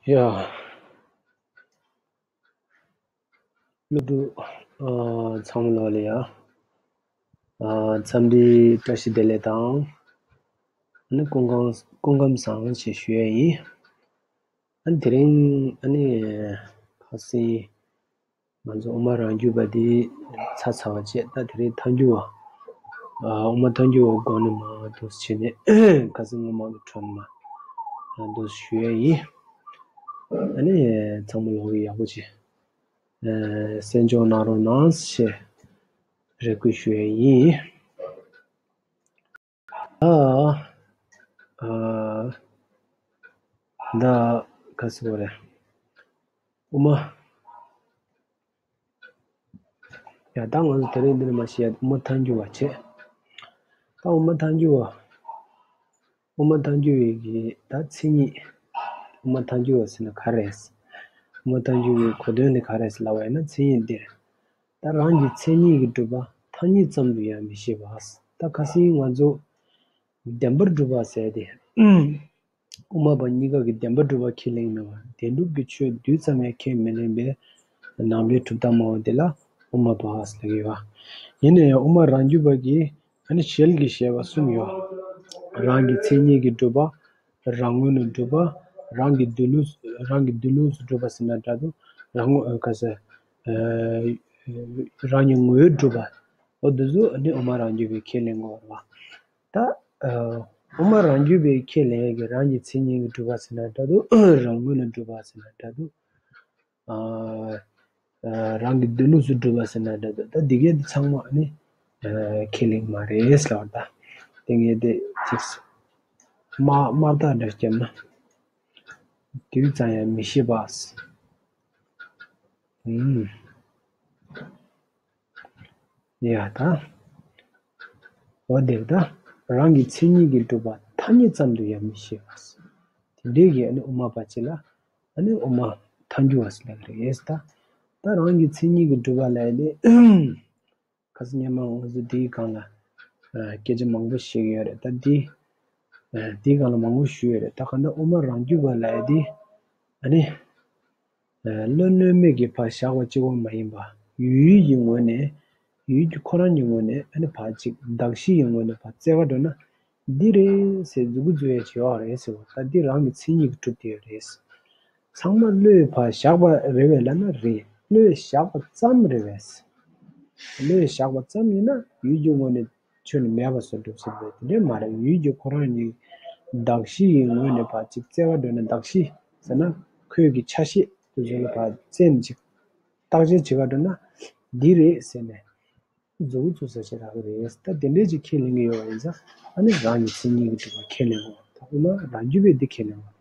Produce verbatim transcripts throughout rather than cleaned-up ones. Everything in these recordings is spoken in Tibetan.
ཡ། སློབ་ཕྲུག་ཨ་ཚང་མ་ལོག་ལ་ཡ། ཨ་འཚམས་འདྲི་བཀྲ་ཤིས་བདེ་ལེགས་དང་། ཨ་ནི་སྐུ་ཁམས་སྐུ་ཁམས་བཟང་ཞེས་ཞུ་ཡ་ཡིན། ཨ་ནི་དེ་རིང་ཨ་ནི་ཁ་སང་ང་ཚོ་དབུ་མ་རང་རྒྱུད་པ་འདི་ཚར་ཚར་བ་བྱས། ད་དེ་རིང་ཐལ་འགྱུར་བ། ཨ་དབུ་མ་ཐལ་འགྱུར་བ་སྒོ་ནས་མར་འདུག་སེ་བྱས་ནས་ཁ་སང་སྔོན་མ་གི་འཕྲོ་ནས་མར་འདུག་སེ་ཞུ་ཡ་ཡིན། ཨ་ནི་ཚང་མ་ལོག་གི་ཡག་པོ་བྱས། ཨ་གསན་སྦྱོང་གནང་རོགས་གནང་ཞེས་རེ་སྐུལ་ཞུ་ཡ་ཡིན། ཨ་ཨ་ད་ག་ཟེར་བ་རེད། དབུ་མ། ཡ་ད་ང་ཚོ་དེ་རིང་འདི་ནས་མར་བཤད་ཡ་དབུ་མ་ཐལ་འགྱུར་བ་བྱས། ད་དབུ་མ་ཐལ་འགྱུར་བ། དབུ་མ་ཐལ་འགྱུར་བའི་གི་ད་མཚན་ཉིད། དབུ་མ་ཐལ་འགྱུར་བ་ཟེར་ན་ག་རེ་རེད། དབུ་མ་ཐལ་འགྱུར་བའི་གོ་དོན་ནི་ག་རེ་རེད་ལབ་པ་ཡིན་ན། མཚན་ཉིད་འདིར། ད་རང་གི་མཚན་ཉིད་ཀྱིས་གྲུབ་པ་ཐ་སྙད་ཙམ་དུ་ཡང་མི་ཤེས་པ། ད་ཁ་སང་ང་ཚོ་བདེན་པར་གྲུབ་པ་ཟེར་ཏེ། དབུ་མ་པ་གཉིས་ཀ་གིས་བདེན་པར་གྲུབ་པ་ཁས་ལེན་མེད་པ། བདེན་གྲུབ་ཀྱི་ཆོས་རྡུལ་ཙམ་ཡང་ཁས་མི་ལེན་པའི་ནང་པའི་གྲུབ་མཐའ་སྨྲ་བ་དེ་ལ་དབུ་མ་པ་ཟེར་གྱི་ཡོད། ཡིན་ན་ཡང་དབུ་མ་རང་རྒྱུད་པ་གིས་ཨ་ནི་ཞལ་གྱིས་བཞེས་པ་གསུམ་ཡོད། རང་གི་མཚན་ཉིད་ཀྱིས་གྲུབ་པ། རང་ངོས་ནས་གྲུབ་པ། རང་གི་མདུན་ལུགས་རང་གི་མདུན་ལུགས་སུ་གྲུབ་པ་ཟེར་ན་འདྲ་འདུག་རང་ངོས་ག་ཟེར། རང་གི་ངོས་གྲུབ་པ། འོ་འདི་ཚོ་ནི་དབུ་མ་རང་རྒྱུད་པས་ཁས་ལེན་དགོས་པ་རེད་བ། ད་ཨ་དབུ་མ་རང་རྒྱུད་པས་ཁས་ལེན་ཡས་ཀྱི་རང་གི་མཚན་ཉིད་ཀྱིས་གྲུབ་པ་ཟེར་ན་འདྲ་འདུག་རང་ངོས་ནས་གྲུབ་པ་ཟེར་ན་འདྲ་འདུག་ཨ་ཨ་རང་གི་མདུན་ལུགས་སུ་གྲུབ་པ་ཟེར་ན་འདྲ་འདུག་ད་འདི་གས་འདི་ཚང་མ་ནི་ཨ་ཁས་ལེན་མ་རེད་ཟེར་བ། ད་དེ་ངས་དེ་ཅིག་དམག་དམག་རྟགས་འདྲ་བརྒྱབ་ན་དེ་ཙམ་ཡང་མི་ཤེས་པ། ཨུམ། ཡ་ད། འོ་དེ་ད། རང་གི་མཚན་ཉིད་ཀྱིས་གྲུབ་པ་ཐ་སྙད་ཙམ་དུ་ཡང་མི་ཤེས་པ། དེ་འདྲའི་གི་ཨ་ནི་དབུ་མ་པ་ཅིག་ལ་ཨ་ནི་དབུ་མ་ཐལ་འགྱུར་བ་ཟེར་ལབ་ཀྱི་རེད་ད། ད་རང་གི་མཚན་ཉིད་ཀྱིས་གྲུབ་པ་ལབ་ཡ་དེ། ཁ་སང་སྔོན་མ་ང་ཚོ་འདིའི་སྒང་ལ་ཨ་སྐད་ཆ་མང་པོ་བཤད་ཀྱི་ཡོད་རེད། ད་འདི་ཨ་འདིའི་སྒང་ལ་མང་པོ་ཞུས་ཡོད་རེད། ད་གང་ལྟར་དབུ་མ་རང་རྒྱུད་པ་ལབ་ཡ་དེ་ཨ་ནི། བློ་གནོད་མེད་ཀྱི་ཕར་བཞག་པ་གཅིག་པོ་མ་ཡིན་པ། ཡུལ་གྱི་ངོས་ནས། ཡུལ་གྱི་ཁོ་རང་གི་ངོས་ནས་ཨ་ནི་ཕར་གཅིག་གདགས་གཞི་ཡི་ངོས་ནས་ཕར་བཙལ་ག་འགྲོ་ན། འདི་རེད་ཟེར་མཛུབ་གུ་འཛུགས་ཡས་ཅིག་ཡོད་རེད་ཟེར་བ། ད་འདི་རང་གི་མཚན་ཉིད་ཀྱིས་གྲུབ་བསྡད་ཡོད་རེད། ཚང་མ་བློས་ཕར་བཞག་པ་རེད་པས་ལབ་ན་རེད། བློས་བཞག་པ་ཙམ་རེད་པས། བློས་བཞག་པ་ཙམ་ཡིན་ན་ཡུལ་གྱི་ངོས་ནས་ཁྱོན་ནས་མེད་པ་བཟོ་འགྲུབ་ཟེར་བས། དེ་འདྲས་མ་རེད། ཡུལ་གྱི་ཁོ་རང་ཉིད་གདགས་གཞི་ཡི་ངོས་ནས་ཕར་གཅིག་བཙལ་ག་འགྲོ་ན། གདགས་གཞི་ཟེར་ན་ཁོའི་གི་ཆ་ཤས་དེ་ཚོ་ལ་ཕར་བཙལ་ནས་ཅིག་བརྟག་དཔྱད་བྱེད་ག་འགྲོ་ན་འདི་རེད་ཟེར་ནས་མཛུབ་གུ་བཙུགས་ས་ཅིག་རག་གི་རེད། ད་དེ་འདྲས་ཅིག་ཁས་ལེན་གྱི་ཡོད་པ་ཡིན་ཙང་ཨ་ནི་རང་གི་མཚན་ཉིད་ཀྱིས་གྲུབ་པ་ཁས་ལེན་དགོས། ད་དབུ་མ་རང་རྒྱུད་པས་འདི་ཁས་ལེན་དགོས།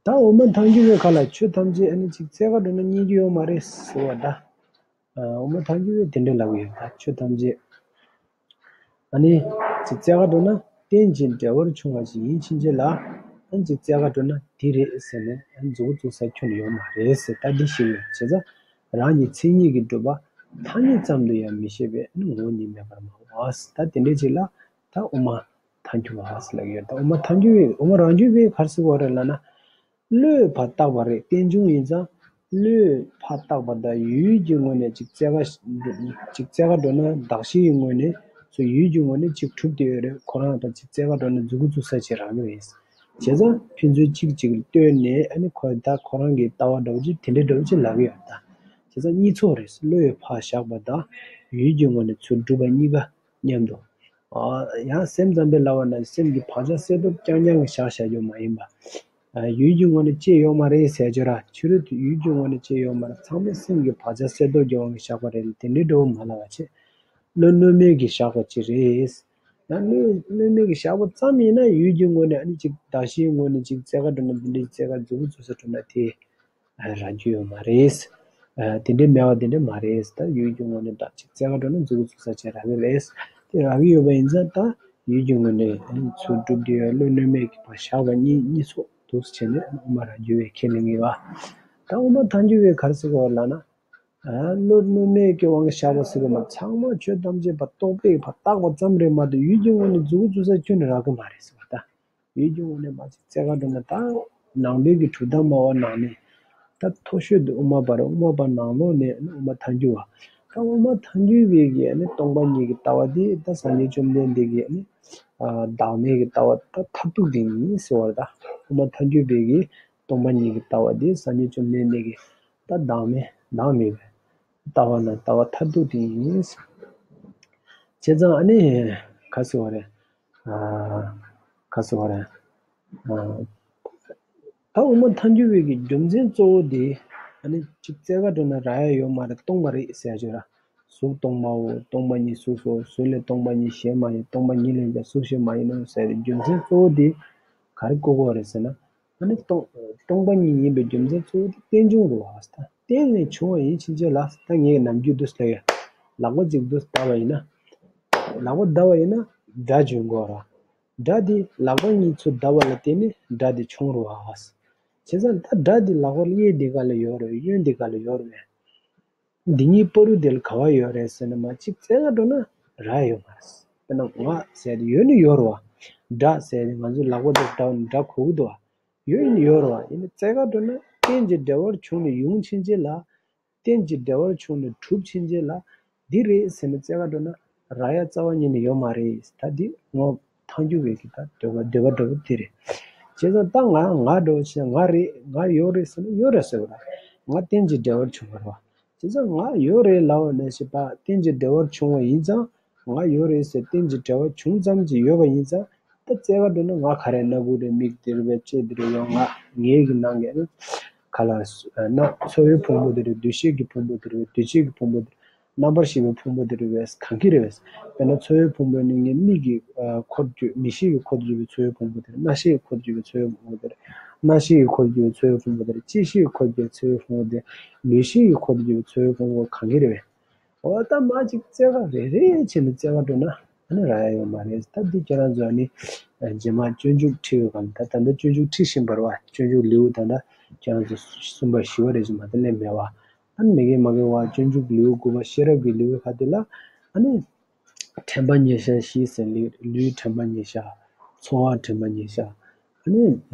ད་དབུ་མ་ཐལ་འགྱུར་བའི་ཁ་ལ་ཆོས་ཐམས་ཅད་ཨ་ནི་ཅིག་བཙལ་ག་འགྲོ་ན་རྙེད་རྒྱུ་ཡོད་མ་རེད་ཟེར་བ་ད། ཨ་དབུ་མ་ཐལ་འགྱུར་བས་དེ་འདྲ་ལབ་ཀྱི་ཡོད། ད་ཆོས་ཐམས་ཅད་ཨ་ནི་ཅིག་བཙལ་ག་འགྲོ་ན་རྟེན་ཅིང་འབྲེལ་བར་འབྱུང་བ་ཞིག་ཡིན་ཕྱིན་ཆད་ལ། ཨ་ནི་ཅིག་བཙལ་ག་འགྲོ་ན་འདི་རེད་ཟེར་ནས་ཨ་ནི་མཛུབ་གུ་བཙུགས་ས་ཁྱོན་ནས་ཡོད་མ་རེད་ཟེར། ད་འདི་ཞིག་ཡོད། བྱས་ཙང་རང་གི་མཚན་ཉིད་ཀྱིས་གྲུབ་པ་ཐ་སྙད་ཙམ་དུ་ཡང་མི་ཤེས་པས་ཨ་ནི་ངོ་བོ་ཉིད་མེད་པར་སྨྲ་བ། ད་དེ་འདྲའི་ཅིག་ལ་ད་དབུ་མ་ཐལ་འགྱུར་བ་ཟེར་ལབ་ཀྱི་ཡོད། ད་དབུ་མ་ཐལ་འགྱུར་བས་དབུ་མ་རང་རྒྱུད་པས་ག་རེ་ཟེར་གྱི་ཡོད་རེད་ལབ་ན། བློས་ཕར་བཏགས་པ་རེད། རྟེན་འབྱུང་ཡིན་ཙང་བློས་ཕར་བཏགས་པ་དང་ཡུལ་གྱི་ངོས་ནས་ཅིག་བཙལ་ག་ཅིག་བཙལ་ག་འགྲོ་ན་གདགས་གཞི་ཡི་ངོས་ནས་སོ་ཡུལ་གྱི་ངོས་ནས་ཅིག་གྲུབ་བསྡད་ཡོད་རེད། ཁོ་རང་ལ་ཅིག་བཙལ་ག་འགྲོ་ན་མཛུབ་གུ་བཙུགས་ས་ཅིག་རག་གི་རེད། བྱས་ཙང་ཕན་ཚུན་གཅིག་གཅིག་ལ་ལྟོས་ནས་ཨ་ནི་ཁོ་ད་ཁོ་རང་གི་ལྟ་བ་འདྲ་བོ་ཅིག་དེ་འདྲ་འདྲ་བོ་ཅིག་ལབ་ཀྱི་ཡོད་ད། བྱས་ཙང་གཉིས་ཚོགས་རེད། བློས་ཕར་བཞག་པ་དང་ཡུལ་གྱི་ངོས་ནས་ཚུར་གྲུབ་པ་གཉིས་ཀ་མཉམ་དུ། ཨ་ཡང་སེམས་ཙམ་པས་ལབ་པ་ན་སེམས་ཀྱི་བག་ཆགས་སད་སྟོབས་རྐྱང་རྐྱང་གིས་བཞག་བཞག་རྒྱུ་མ་ཡིན་པ། ཨ་ཡུལ་གྱི་ངོས་ནས་སྐྱེས་ཡོད་མ་རེད་ཟེར་རྒྱུ་ར། ཕྱི་རོལ་དུ་ཡུལ་གྱི་ངོས་ནས་སྐྱེས་ཡོད་མ་རེད། ཚང་མ་སེམས་ཀྱི་བག་ཆགས་སད་སྟོབས་ཀྱི་དབང་གིས་བཞག་པ་རེད། དེ་འདྲའི་འགྲོ་བ་མ་ལབ་པ་བྱས། བློ་གནོད་མེད་ཀྱིས་བཞག་པ་ཅིག་རེད། ཡང་བློ་གནོད་མེད་ཀྱིས་བཞག་པ་ཙམ་ཡིན་ན་ཡུལ་གྱི་ངོས་ནས་ཨ་ནི་ཅིག་གདགས་གཞིའི་ངོས་ནས་ཅིག་བཙལ་ག་འགྲོ་ན་འདི་འདྲའི་བཙལ་ག་མཛུབ་གུ་བཙུགས་ས་འགྲོ་ན་དེ། རག་རྒྱུ་ཡོད་མ་རེད། དེ་འདྲའི་སྨྲ་བ་དེ་འདྲ་མ་རེད། ད་ཡུལ་གྱི་ངོས་ནས་ད་ཅིག་བཙལ་ག་འགྲོ་ན་མཛུབ་གུ་བཙུགས་ས་ཅིག་རག་གི་རེད། དེ་རག་གི་ཡོད་པ་ཡིན་ཙང་ད་ཡུལ་གྱི་ངོས་ནས་ཚུར་གྲུབ་བསྡད་ཡོད། བློ་གནོད་མེད་ཀྱིས་ཕར་བཞག་པ་གཉིས་གཉིས་ཚོགས་འདུག་སེ་བྱས་ནས་དབུ་མ་རང་རྒྱུད་པས་ཁས་ལེན་གྱི་ཡོད། ད་དབུ་མ་ཐལ་འགྱུར་བས་ག་རེ་ཟེར་གྱི་ཡོད་ལབ་ན། བློ་གནོད་མེད་ཀྱི་དབང་གིས་བཞག་པ་ཟེར་གྱི་མ་རེད། ཚང་མ་ཆོས་ཐམས་ཅད་ཕར་རྟོག་པས་ཕར་བཏགས་པ་ཙམ་རེད་མ་གཏོགས་ཡུལ་གྱི་ངོས་ནས་མཛུབ་གུ་བཙུགས་ས་ཁྱོན་ནས་རག་གི་མ་རེད་ཟེར་བ་ད། ཡུལ་གྱི་ངོས་ནས་མར་ཅིག་བཙལ་ག་འགྲོ་ན་ད་ ནང་པའི་གི་གྲུབ་མཐའ་སྨྲ་བ་ནང་ནས་ད་མཐོ་ཤོས་དེ་དབུ་མ་པ་རེད། དབུ་མ་པ་ནང་ལོགས་ནས་ཨ་ནི་དབུ་མ་ཐལ་འགྱུར་བ། ད་དབུ་མ་ཐལ་འགྱུར་བའི་གི་ཨ་ནི་སྟོང་པ་ཉིད་ཀྱི་ལྟ་བ་དེ་ད་སངས་རྒྱས་བཅོམ་ལྡན་འདས་ཀྱི་ཨ་ནི་ཨ་བདག་མེད་ཀྱི་ལྟ་བ་ད་མཐར་ཐུག་དེ་ཡིན་ཟེར་བ་རེད། ད་དབུ་མ་ཐལ་འགྱུར་བའི་གི་སྟོང་པ་ཉིད་ཀྱི་ལྟ་བ་དེ་སངས་རྒྱས་བཅོམ་ལྡན་འདས་ཀྱི་ད་བདག་མེད་བདག་མེད་པའི་ལྟ་བ་ན་ལྟ་བ་མཐར་ཐུག་དེ་ཡིན། བྱས་ཙང་ཨ་ནི་ག་ཟེར་བ་རེད། ཨ་ག་ཟེར་བ་རེད། ཨ་ད་དབུ་མ་ཐལ་འགྱུར་བའི་གི་རྒྱུ་མཚན་གཙོ་བོ་དེ་ཨ་ནི་གཅིག་རྩལ་དགའ་སྤྲོ་ན་རག་ཡ་ཡོད་མ་རེད། སྟོང་པ་རེད་ཟེར་ཡ་ཅིག་ར། གཟུགས་སྟོང་པའོ། སྟོང་པ་ཉིད་གཟུགས་སོ། གཟུགས་ལས་སྟོང་པ་ཉིད་གཞན་མ་ཡིན། སྟོང་པ་ཉིད་ལས་ཀྱང་གཟུགས་གཞན་མ་ཡིན་ནོ་ཟེར་བའི་རྒྱུ་མཚན་གཙོ་བོ་དེ་ག་རེ་བཀོད་དགོས་རེད་ཟེར་ན། ཨ་ནི་སྟོང་སྟོང་པ་ཉིད་ཡིན་པའི་རྒྱུ་མཚན་གཙོ་བོ་དེ་རྟེན་འབྱུང་རེད་བ། ད་རྟེན་ནས་བྱུང་བ་ཡིན་ཕྱིན་ཆད་ལ། ད་ངས་ནམ་རྒྱུན་དུ་ལབ་ཡ། ལག་པ་གཅིག་ཏུ་བརྡབས་པ་ཡིན་ན། ལག་པ་བརྡབས་པ་ཡིན་ན་སྒྲ་འབྱུང་དགོས་རེད་བ། སྒྲ་དེ་ལག་པ་གཉིས་ཆུ་བརྡབས་པ་ལ་བརྟེན་ནས་སྒྲ་དེ་བྱུང་རེད་བ། བྱས་ཙང་ད་སྒྲ་དེ་ལག་པ་གཡས་དེ་ག་ལ་ཡོད་རེད། གཡོན་དེ་ག་ལ་ཡོད་རེད། འདི་གཉིས་བར་དུ་དེ་ལ་ག་བ་ཡོད་རེད་ཟེར་ན། མ་གཅིག་རྩལ་དགའ་སྤྲོ་ན་རག་ཡོད་མ་རེད། དཔེར་ན་ང་ཟེར་དེ་ཡོད་ནི་ཡོད་རེད་བ། སྒྲ་ཟེར་དེ་ང་ཚོས་ལག་པ་དེ་བརྡབས་ནས་སྒྲ་གོ་གི་འདུག་བ། ཡོད་ནི་ཡོད་རེད་བ། ཡིན་ན་རྩལ་དགའ་སྤྲོ་ན་རྟེན་ཅིང་འབྲེལ་བར་བྱུང་ནས་ཡོང་ཕྱིན་ཆད་ལ། རྟེན་ཅིང་འབྲེལ་བར་བྱུང་ནས་གྲུབ་ཕྱིན་ཆད་ལ། འདི་རེད་ཟེར་ནས་རྩལ་དགའ་སྤྲོ་ན་རག་ཡ་རྩ་བ་ཉིད་ནས་ཡོད་མ་རེད། ད་འདི་དབུ་མ་ཐལ་འགྱུར་བའི་གི་ད་འདོད་པ་འདོད་པ་འདྲ་པོ་དེ་རེད། བྱས་ཙང་ད་ང་ང་འདྲ་བོ་ཞིག་ང་རེད། ང་ཡོད་རེད་ཟེར་ན་ཡོད་རེད་ཟེར་བ་རེད། ང་རྟེན་ཅིང་འབྲེལ་བར་བྱུང་བ་རེད་བ། བྱས་ཙང་ང་ཡོད་རེད་ལབ་པ་ནང་བཞིན་པ་རྟེན་ཅིང་འབྲེལ་བར་བྱུང་བ་ཡིན་ཙང་། ང་ཡོད་རེད་ཟེར་རྟེན་ཅིང་འབྲེལ་བར་བྱུང་ཙམ་གྱིས་ཡོད་པ་ཡིན་ཙང་། ད་རྩལ་དགའ་སྤྲོ་ན་ང་ག་རེ་སྣ་ཁུག་རེད། མིག་དེ་རེད་པས། ལྕེ་དེ་རེད་པས། ཡང་ང་ངའི་གི་ནང་གི་ཨ་ནི་ག་ལ་ཨ་ན་ཚོར་བའི་ཕུང་པོ་དེ་རེད། འདུ་ཤེས་ཀྱི་ཕུང་པོ་དེ་རེད་པས། འདུ་བྱེད་ཀྱི་ཕུང་པོ་དེ་རེད། རྣམ་པར་ཤེས་པའི་ཕུང་པོ་དེ་རེད་པས། གང་གི་རེད་པས། དཔེར་ན་ཚོར་བའི་ཕུང་པོ་ནི་ངའི་མིག་གི་ཨ་འཁོར་གྱུར། མིག་ཤེས་ཀྱི་འཁོར་གྱུར་པའི་ཚོར་བའི་ཕུང་པོ་དེ་རེད། རྣ་ཤེས་ཀྱི་འཁོར་གྱུར་པའི་ཚོར་བའི་ཕུང་པོ་དེ་རེད། རྣ་ཤེས་ཀྱི་འཁོར་གྱུར་པའི་ཚོར་བའི་ཕུང་པོ་དེ་རེད། ལྕེ་ཤེས་ཀྱི་འཁོར་གྱུར་པའི་ཚོར་བའི་ཕུང་པོ་དེ་རེད། ལུས་ཤེས་ཀྱི་འཁོར་གྱུར་པའི་ཚོར་བའི་ཕུང་པོ་གང་གི་རེད་པས། འོ་ད་མ་གཅིག་རྩལ་དགའ་རེ་རེ་བྱས་ནས་རྩལ་དགའ་སྤྲོ་ན་ཨ་ནི་རག་ཡ་ཡོད་མ་རེད། ད་འདི་ཁྱེད་རང་ཚོ་ཨ་ནི་རྗེས་མ་སྤྱོད་འཇུག་ཁྲིད་པའི་སྐབས། ད་ད་ལྟ་སྤྱོད་འཇུག་ཁྲིད་བཞིན་པ་རེད་བ། སྤྱོད་འཇུག་ལེའུ་ད་ལྟ་ཁྱེད་རང་ཚོ་གསུམ་པ་བཞི་པ་རེད་ཅེས་མ་གཏོགས་སླེབས་མེད་བ། ཨ་ནི་མ་གི་མ་གི་བ་སྤྱོད་འཇུག་ལེའུ་དགུ་པ་ཤེས་རབ་ཀྱི་ལེའུ་ཁ་དེ་ལ་ཨ་ནི། དྲན་པ་ཉེར་བཞག་བཞི་ཟེར། ལུས་དྲན་པ་ཉེར་བཞག་ཚོར་བ་དྲན་པ་ཉེར་བཞག་ཨ་ནི་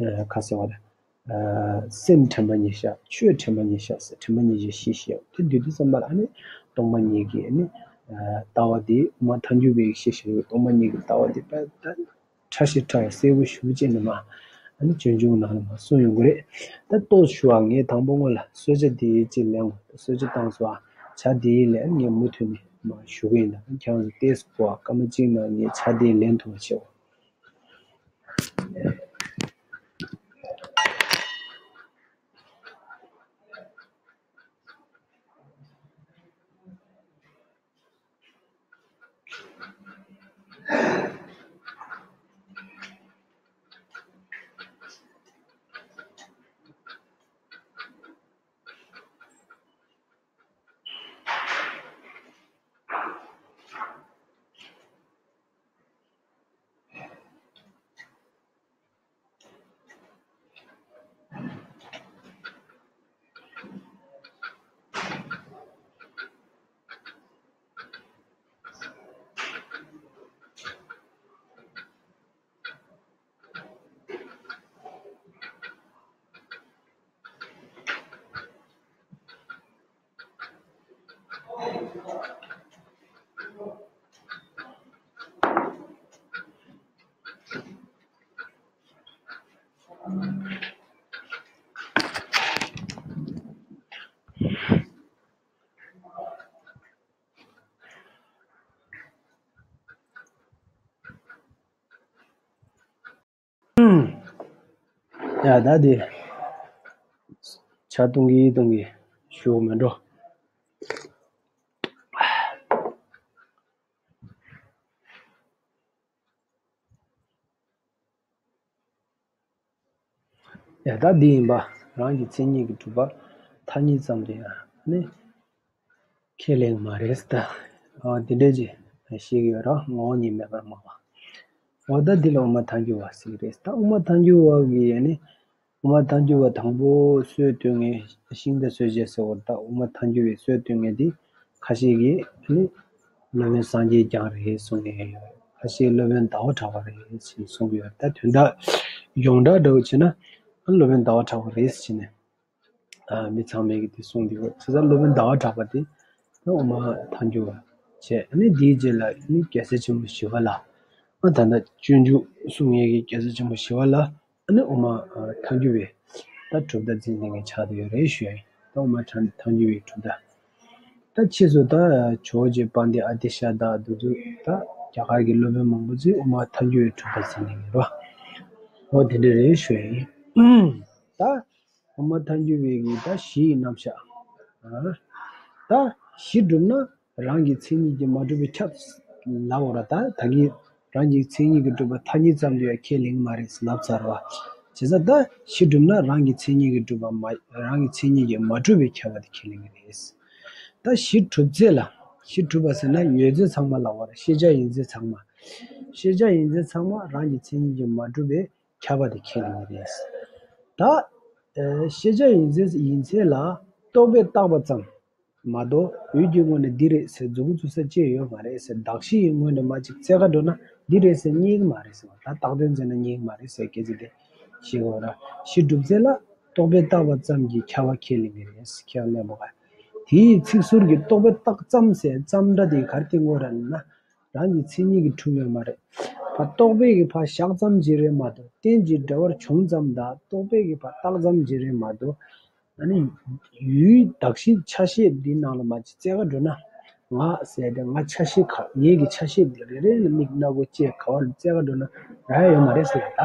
ཁ་ཟེར་བ་རེད། སེམས་དྲན་པ་ཉེར་བཞག་ཆོས་དྲན་པ་ཉེར་བཞག་ཟེར། དྲན་པ་ཉེར་བཞག་བཞི་བཞི་ཡོད། དེ་དུས་དུས་ཙམ་པ་ལ་ཨ་ནི་སྟོང་པ་ཉིད་ཀྱི་ཨ་ནི་ལྟ་བ་དེ་དབུ་མ་ཐལ་འགྱུར་བའི་ཤེས་བྱ་ཡོད། སྟོང་པ་ཉིད་ཀྱི་ལྟ་བ་དེ་དཔེ་ད་ཕྲ་ཞིང་ཕྲ་བའི་གསལ་པོ་ཞེ་པོ་ཅིག་ནི་མ་ཨ་ནི་སྤྱོད་འཇུག་ནང་ལ་མ་གསུངས་ཡོང་གི་རེད། ད་ཏོག་ཞུ་བ། ངས་དང་པོ་སྔོན་ལ་གསོལ་ཇ་དེ་ཅིག་ལེན་དགོས། གསོལ་ཇ་བཏང་སོང་། ཇ་དེ་ལས་ངས་མུ་མཐུད་ནས་མ་ཞུ་གི་ཡིན། ད་ཁྱེད་རང་ཚོ་ཏོག་ཙམ་སྐུ་བ། སྐར་མ་གཅིག་ནང་ངས་ཇ་དེ་ལེན་ཐུབ་པ་བྱེད། ཡ་ད་དེ་ཇ་འཐུང་གི་འཐུང་གི་ཞུ་མི་འགྲོ། ཡ་ད་འདི་ཡིན་པ། རང་གི་མཚན་ཉིད་ཀྱི་གྲུབ་པ་ཐ་སྙད་ཙམ་དུ་ཡང་ནི་ཁས་ལེན་མ་རེད་ད། ཨ་འདི་འདྲ་ཅིག་ཤེས་ཀྱི་ཡོད་ར། ངོ་བོ་ཉིད་མེད་པར་སྨྲ་བ། འོ་ད་འདི་ལ་དབུ་མ་ཐལ་འགྱུར་བ་ཟེར་གྱི་རེད། ད་དབུ་མ་ཐལ་འགྱུར་བ་གི་ཡ་ནི། དབུ་མ་ཐལ་འགྱུར་བ་དང་པོ་སྲོལ་གཏོད་མཁན་ཤིང་རྟ་སྲོལ་འབྱེད་ཟེར་བ། ད་དབུ་མ་ཐལ་འགྱུར་བའི་སྲོལ་གཏོད་མཁན་དེ་ཁ་ཤས་ཀྱིས་ནི་སློབ་དཔོན་སངས་རྒྱས་བསྐྱངས་རེད་གསུང་མཁན་ཡོད། ཁ་ཤས་སློབ་དཔོན་ཟླ་བ་གྲགས་པ་རེད་ཅེས་གསུང་གི་ཡོད། ད་དོན་དག་ཡོངས་གྲགས་འདྲ་བོ་བྱས་ན། སློབ་དཔོན་ཟླ་བ་གྲགས་པ་རེད་ཟེར་ནས། ཨ། མི་ཚང་མས་ཀྱི་དེ་གསུངས་འདུག་བྱས་ཙང་སློབ་དཔོན་ཟླ་བ་གྲགས་པ་དེ་ད་དབུ་མ་ཐལ་འགྱུར་བ་བྱས། ཨ་ནི་དེའི་རྗེས་ལ་ཨ་ནི་རྒྱལ་སྲས་ཆེན་པོ་ཞི་བ་ལྷ། ཨ། ད་ལྟ་སྤྱོད་འཇུག་གསུང་མཁན་གྱི་རྒྱལ་སྲས་ཆེན་པོ་ཞི་བ་ལྷ། ཨ་ནི་དབུ་མ་ཨ་ཐལ་འགྱུར་བའི་ད་གྲུབ་མཐའ་འཛིན་མཁན་ཆགས་བསྡད་ཡོད་རེད་ཞུ་ཡ་ཡིན། ད་དབུ་མ་ཐལ་ཐལ་འགྱུར་བའི་གྲུབ་མཐའ། ད་ཕྱིས་སུ་ད་ཇོ་བོ་རྗེ་དཔལ་ལྡན་ཨ་ཏི་ཤ་དང་འདི་ཚོ་ད་རྒྱ་གར་གྱི་སློབ་དཔོན་མང་པོ་ཚོས་དབུ་མ་ཐལ་འགྱུར་བའི་གྲུབ་མཐའ་འཛིན་མཁན་རེད་བ། འོ་དེ་འདྲ་རེད་ཞུ་ཡ་ཡིན། ད་དབུ་མ་ཐལ་འགྱུར་བའི་གི་ད་གཞི་ཡི་རྣམ་གཞག་ཨ། ད་གཞི་གྲུབ་ན་རང་གི་མཚན་ཉིད་ཀྱིས་མ་གྲུབ་པས་ཁྱབ་ལབ་པ་རེད། ད་ད་གིན་རང་གི་མཚན་ཉིད་ཀྱིས་གྲུབ་པ་ཐ་སྙད་ཙམ་དུ་ཡང་ཁས་ལེན་གྱི་མ་རེད་ལབ་ཚར་བ། བྱས་ཙང་ད་གཞི་གྲུབ་ན་རང་གི་མཚན་ཉིད་ཀྱིས་གྲུབ་པ་མ་རང་གི་མཚན་ཉིད་ཀྱིས་མ་གྲུབ་པས་ཁྱབ་པ་དེ་ཁས་ལེན་གྱི་རེད། ད་གཞི་གྲུབ་ཚད་ལ། གཞི་གྲུབ་པ་ཟེར་ན་ཡོད་ཚད་ཚང་མ་ལབ་པ་རེད། ཤེས་བྱ་ཡིན་ཚད་ཚང་མ། ཤེས་བྱ་ཡིན་ཚད་ཚང་མ་རང་གི་མཚན་ཉིད་ཀྱིས་མ་གྲུབ་པས་ཁྱབ་པ་དེ་ཁས་ལེན་གྱི་རེད། ད་ཨེ་ཤེས་བྱ་ཡིན་ཚད་ཡིན་ཚད་ལ་རྟོག་པས་བཏགས་པ་ཙམ་མ་གཏོགས་འོད་ཀྱི་ངོས་ནས་འདི་རེད་ཟེར་མཛུབ་གུ་བཙུགས་ས་ཅི་ཡང་ཡོད་མ་རེད་ཟེར། གདགས་གཞི་ཡི་ངོས་ནས་མ་ཅིག་བཙལ་ག་འགྲོ་ན་འདི་རེད་ཟེར་རྙེད་ཀྱི་མ་རེད་ཟེར་བ། ད་བཏགས་དོན་བཙལ་ན་རྙེད་ཀྱི་མ་རེད་ཟེར་སྐད་ཆ་དེ་ཤེས་དགོས་ར། གཞི་གྲུབ་ཚད་ལ་རྟོག་པས་བཏགས་པ་ཙམ་གྱིས་ཁྱབ་པ་ཁས་ལེན་གྱི་རེད་ཟེར། ཁས་ལེན་པ་ག་དེའི་ཚིག་ཟུར་གྱི་རྟོག་པས་བཏགས་ཙམ་ཟེར་ཙམ་སྒྲ་དེ་ག་རེ་བསྟན་དགོས་ར་ལབ་ན། རང་གི་མཚན་ཉིད་ཀྱིས་གྲུབ་ཡོད་མ་རེད། ཕར་རྟོག་པས་ཀྱི་ཕར་བཞག་ཙམ་ཅིག་རེད་མ་གཏོགས་རྟེན་ཅིང་འབྲེལ་བར་བྱུང་ཙམ་དང་རྟོག་པས་ཀྱི་ཕར་བཏགས་ཙམ་ཅིག་རེད་མ་གཏོགས། ཨ་ནི་ཡུལ་གདགས་གཞི་ཆ་ཤས་འདི་ནང་ལ་མ་ཅིག་བཙལ་ག་འགྲོ་ན། ང་ཟེར་ཏེ་ང་ཆ་ཤས་ཁ་ངེད་ཀྱི་ཆ་ཤས་འདི་རེ་རེ་ལ་མིག་སྣ་སྒོ་ལྕེ་ག་བ་ལ་བཙལ་ག་འགྲོ་ན་རག་ཡ་ཡོད་མ་རེད་ཟེར་ཡ་ད།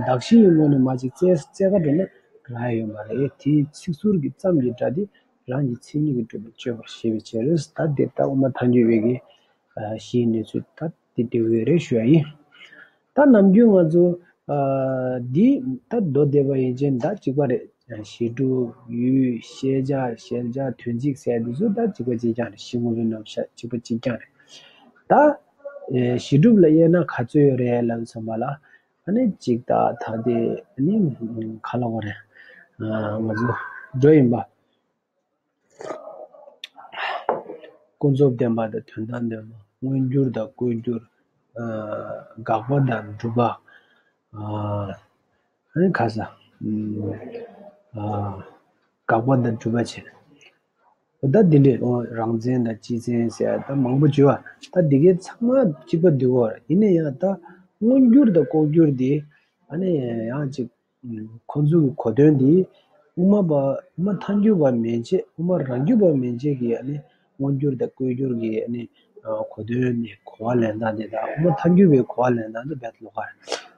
གདགས་གཞི་ཡི་ངོས་ནས་མ་ཅིག་བཙལ་བཙལ་ག་འགྲོ་ན་རག་ཡ་ཡོད་མ་རེད། དེའི་ཚིག་ཟུར་གྱི་ཙམ་གྱི་སྒྲ་དེ་རང་གི་མཚན་ཉིད་ཀྱིས་གྲུབ་པའི་དཔྱོད་པར་བྱེད་པའི་ཕྱིར། ད་དེ་ལྟ་དབུ་མ་ཐལ་འགྱུར་བའི་གི་ཨ་གཞིའི་གནས་ཚུལ་ད་དེ་འདྲ་བོ་རེད་ཞུ་ཡ་ཡིན། ད་ནམ་རྒྱུན་ང་ཚོ་ཨ་འདི་ད་མདོ་སྡེ་པ་ཡན་ཆད་ད་གཅིག་པ་རེད། གཞི་གྲུབ་ཡུལ་ཤེས་བྱ་གཞལ་བྱ་དོན་གཅིག་ཟེར་འདི་ཚོ་ད་གཅིག་པ་གཅིག་རྐྱང་རེད། གཞི་དངོས་པོའི་རྣམ་གཞག་གཅིག་པ་གཅིག་རྐྱང་རེད། ད་ཨེ་གཞི་གྲུབ་ལ་དབྱེ་ན་ག་ཚོད་ཡོད་རེད་ལབ་ཙམ་པ་ལ། ཨ་ནི་གཅིག་ད་ད་དེ་ཨ་ནི་ག་ལབ་དགོས་རེད། ཨ་ང་ཚོ་འགྲོ་ཡིན་པ། ཀུན་རྫོབ་བདེན་པ་དང་དོན་དམ་བདེན་པ། མངོན་གྱུར་དང་ཀོས་གྱུར། ཨ་དགག་པ་དང་སྒྲུབ་པ། ཨ་ཨ་ནི་ག་ས། ཨ་དགག་པ་དང་སྒྲུབ་པ་བྱས། ད་འདི་འདྲས་རང་མཚན་དང་སྤྱི་མཚན་ཟེར་ཡ་ད་མང་པོ་བརྗོད་པ་ད་འདི་གའི་ཚང་མ་གཅིག་པ་འདུག་གོ། ཡིན་ན་ཡང་ད་མངོན་གྱུར་དང་ཀོས་གྱུར་དེ་ཨ་ནི་ཡང་ཅིག་ཁོང་ཚོ་གི་གོ་དོན་འདི་དབུ་མ་པ་དབུ་མ་ཐལ་འགྱུར་བ་མན་ཆད་དབུ་མ་རང་རྒྱུད་པ་མན་ཆད་ཀྱི་ཨ་ནི་མངོན་གྱུར་དང་ཀོས་གྱུར་གྱི་ཨ་ནི་གོ་དོན་ནི་གོ་བ་ལེན་སྟངས་དེ་དང་དབུ་མ་ཐལ་འགྱུར་བའི་གོ་བ་ལེན་སྟངས་དེ་རྦད་ལོགས་ཀ་རེད།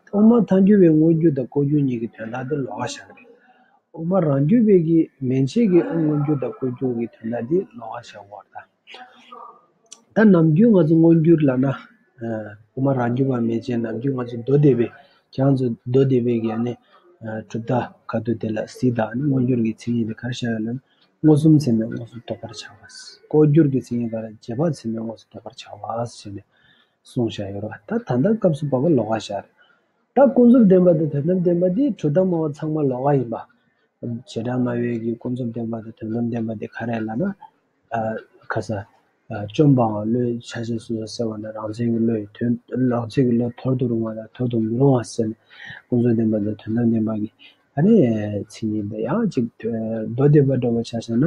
དབུ་མ་ཐལ་འགྱུར་བའི་མངོན་གྱུར་དང་ཀོས་གྱུར་གཉིས་ཀྱི་དོན་དག་དེ་ལོགས་ཀ་བཞག་རེད། དབུ་མ་རང་རྒྱུད་པའི་གི་མན་ཆད་ཀྱི་མངོན་གྱུར་དང་ཀོས་གྱུར་གྱི་དོན་དག་འདི་ལོགས་ཀ་བཞག་དགོས་རེད་ད། ད་ནམ་རྒྱུན་ང་ཚོ་མངོན་གྱུར་ལབ་ན། ཨ་དབུ་མ་རང་རྒྱུད་པ་མན་ཆད་ནམ་རྒྱུན་ང་ཚོ་མདོ་སྡེ་པའི་ཁྱེད་རང་ཚོ་མདོ་སྡེ་པའི་གི་ཨ་ནི་ཨ་གྲུབ་མཐའ་ཁ་ཐུག་དེ་ལ་གཟིགས་དང་ཨ་ནི་མངོན་གྱུར་གྱི་མཚན་ཉིད་དེ་ག་རེ་བཞག་ཡོད་ལབ་ན། མངོན་སུམ་ཚད་མས་མངོན་སུམ་རྟོགས་པར་བྱ་བ། ཀོས་གྱུར་གྱི་མཚན་ཉིད་ག་རེ་རྗེས་དཔག་ཚད་མས་མངོན་སུམ་རྟོགས་པར་བྱ་བ་ཞེས་ནས་གསུངས་བཞག་ཡོད་རེད་བ། ད་ད་ལྟ་སྐབས་སུ་བབ་པ་ལོགས་ཀ་བཞག་རེད། ད་ཀུན་རྫོབ་བདེན་པ་དང་དོན་དམ་བདེན་པ་འདི་གྲུབ་མཐའ་སྨྲ་བ་ཚང་མ་ལོགས་ཀ་ཡིན་པ། བྱེ་བྲག་སྨྲ་བའི་གི་ཀུན་རྫོབ་བདེན་པ་དང་དོན་དམ་བདེན་པ་འདི་ག་རེ་ལབ་ན། ཨ་ཁ་ས། ཨ་བཅོམ་པའང་བློའི་ཆ་ཤས་སོ་སོར་སེལ་བ་ནི་རང་མཚན་གྱི་བློ་ཡི་དོན་རང་མཚན་གྱི་བློ་འཐོར་དུ་རུང་བ་དང་འཐོར་དུ་མི་རུང་བ་ཟེར་ནས་ཀུན་རྫོབ་བདེན་པ་དང་དོན་དམ་བདེན་པ་གི་ཨ་ནི་མཚན་ཉིད་འདི་ཡང་ཅིག་མདོ་སྡེ་པ་འདྲ་བོ་ཆ་བཞག་ན་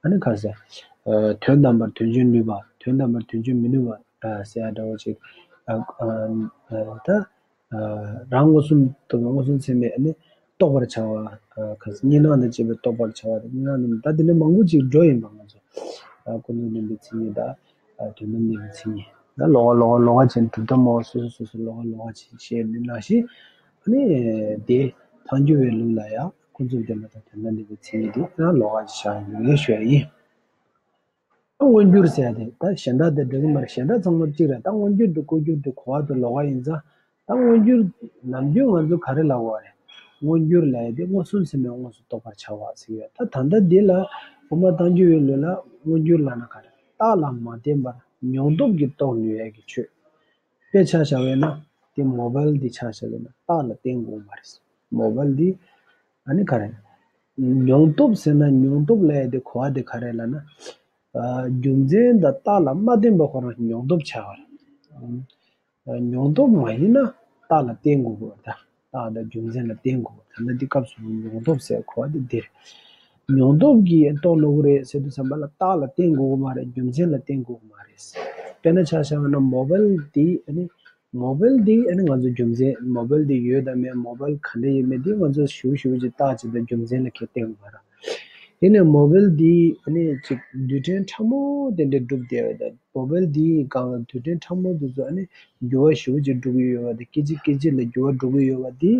ཨ་ནི་ཁ་ས། ཨ་དོན་དམ་པར་དོན་སྤྱོད་ནུས་པ་དོན་དམ་པར་དོན་སྤྱོད་མི་ནུས་པ་ཟེར་ཡ་འདྲ་བོ་ཅིག་ཨ་ཨ་ད། རང་མངོན་སུམ་དུ་མངོན་སུམ་ཚད་མས་ནི་རྟོགས་པར་བྱ་བ། གཉིས་སྣང་དང་བཅས་པའི་རྟོགས་པར་བྱ་བ་དང་གཉིས་སྣང་དང་ད་དེ་ནི་མང་པོ་ཅིག་འགྲོ་ཡིན་པ་ང་ཚོ། ཀུན་རྫོབ་བདེན་པའི་མཚན་ཉིད་དང་། དོན་དམ་བདེན་པའི་མཚན་ཉིད་ད་ལོགས་ཀ་ལོགས་ཀ་ལོགས་ཀ་བྱས་ནས་གྲུབ་མཐའ་སྨྲ་བ་སོ་སོ་སོ་སོ་ལོགས་ཀ་ལོགས་ཀ་བྱས་བཤད་ནི་ནང་བཞིན། ཨ་ནི་དེ་ཐལ་འགྱུར་བའི་ལུགས་ལ་ཡང་ཀུན་རྫོབ་བདེན་པ་དང་དོན་དམ་བདེན་པའི་མཚན་ཉིད་དེ་ཡང་ལོགས་ཀ་བཞག་ཡོད་ཞུ་ཡ་ཡིན། མངོན་གྱུར་ཟེར་ཡ་དེ་ད་གཞན་དག་དང་འདྲ་གི་མ་རེད། གཞན་དག་ཚང་མ་གཅིག་རེད། ད་མངོན་གྱུར་དང་ཀོས་གྱུར་དེ་གོ་བ་དང་ལོགས་ཀ་ཡིན་ཙང་ད་མངོན་གྱུར་ནམ་རྒྱུན་ང་ཚོ་ག་རེ་ལབ་དགོས་རེད། མངོན་གྱུར་ལབ་ཡ་དེ་མངོན་སུམ་ཚད་མས་མངོན་སུམ་རྟོགས་པར་བྱ་བ་ཟེར་ཡོད། ད་ད་ལྟ་འདི་ལ་དབུ་མ་ཐལ་འགྱུར་བའི་ལུགས་ལ་མངོན་གྱུར་ལབ་ན་ག་རེ་རྟགས་ལ་མ་བརྟེན་པར་མྱོང་སྟོབས་ཀྱིས་རྟོགས་ནུས་ཡ་གི་ཆོས། དཔེ་ཆ་བཞག་པས་ན་དེ་མོ་བལ་འདི་ཆ་བཞག་པས་ན་རྟགས་ལ་བརྟེན་དགོས་མ་རེད། མོ་བལ་འདི་ཨ་ནི་ག་རེ། མྱོང་སྟོབས་ཟེར་ན་མྱོང་སྟོབས་ལབ་ཡ་དེ་གོ་བ་དེ་ག་རེ་ལབ་ན། ཨ་རྒྱུ་མཚན་དང་རྟགས་ལ་མ་བརྟེན་པ་ཁོ་རང་མྱོང་སྟོབས་ཆགས་པ་རེད། མྱོང་སྟོབས་མ་ཡིན་ན་རྟགས་ལ་བརྟེན་དགོས་དགོས་རེད་ད། རྟགས་དང་རྒྱུ་མཚན་ལ་བརྟེན་དགོས། ད་ལྟ་འདི་སྐབས་སུ་མྱོང་སྟོབས་ཟེར་གོ་བ་འདི་འདིར། མྱོང་སྟོབས་ཀྱིས་རྟོགས་ནུས་ཀྱི་རེད་ཟེར་དུས་ཙམ་པ་ལ་རྟགས་ལ་བརྟེན་དགོས་ཀྱི་མ་རེད། རྒྱུ་མཚན་ལ་བརྟེན་དགོས་ཀྱི་མ་རེད། དཔེར་ན་ཆ་བཞག་ན་མོ་བལ་འདི་ཨ་ནི་མོ་བལ་འདི་ཨ་ནི་ང་ཚོ་རྒྱུ་མཚན་མོ་བལ་འདི་ཡོད་དམ་མེད་མོ་བལ་ག་འདྲ་ཡིན་མིན་འདི་ང་ཚོ་ཞུ་ཞུ་ཅིག་རྟགས་ཅིག་དང་རྒྱུ་མཚན་ལ་ཁྱེད་བརྟེན་དགོས་མ་རེད། ཡིན་ནའི་མོ་བལ་འདི་ཨ་ནི་ཅིག་རྡུལ་ཕྲན་ཕྲ་མོ་དེ་འདྲ་གྲུབ་བསྡད་ཡོད་ད། མོ་བལ་འདིའི་སྒང་ལ་རྡུལ་ཕྲན་ཕྲ་མོ་དེ་ཚོ་ཨ་ནི་འགྱུར་བ་ཞེ་པོ་ཅིག་འགྲོ་གི་ཡོད་པ་དེ་སྐད་ཅིག་སྐད་ཅིག་ལ་འགྱུར་བ་འགྲོ་གི་ཡོད་པ་འདི་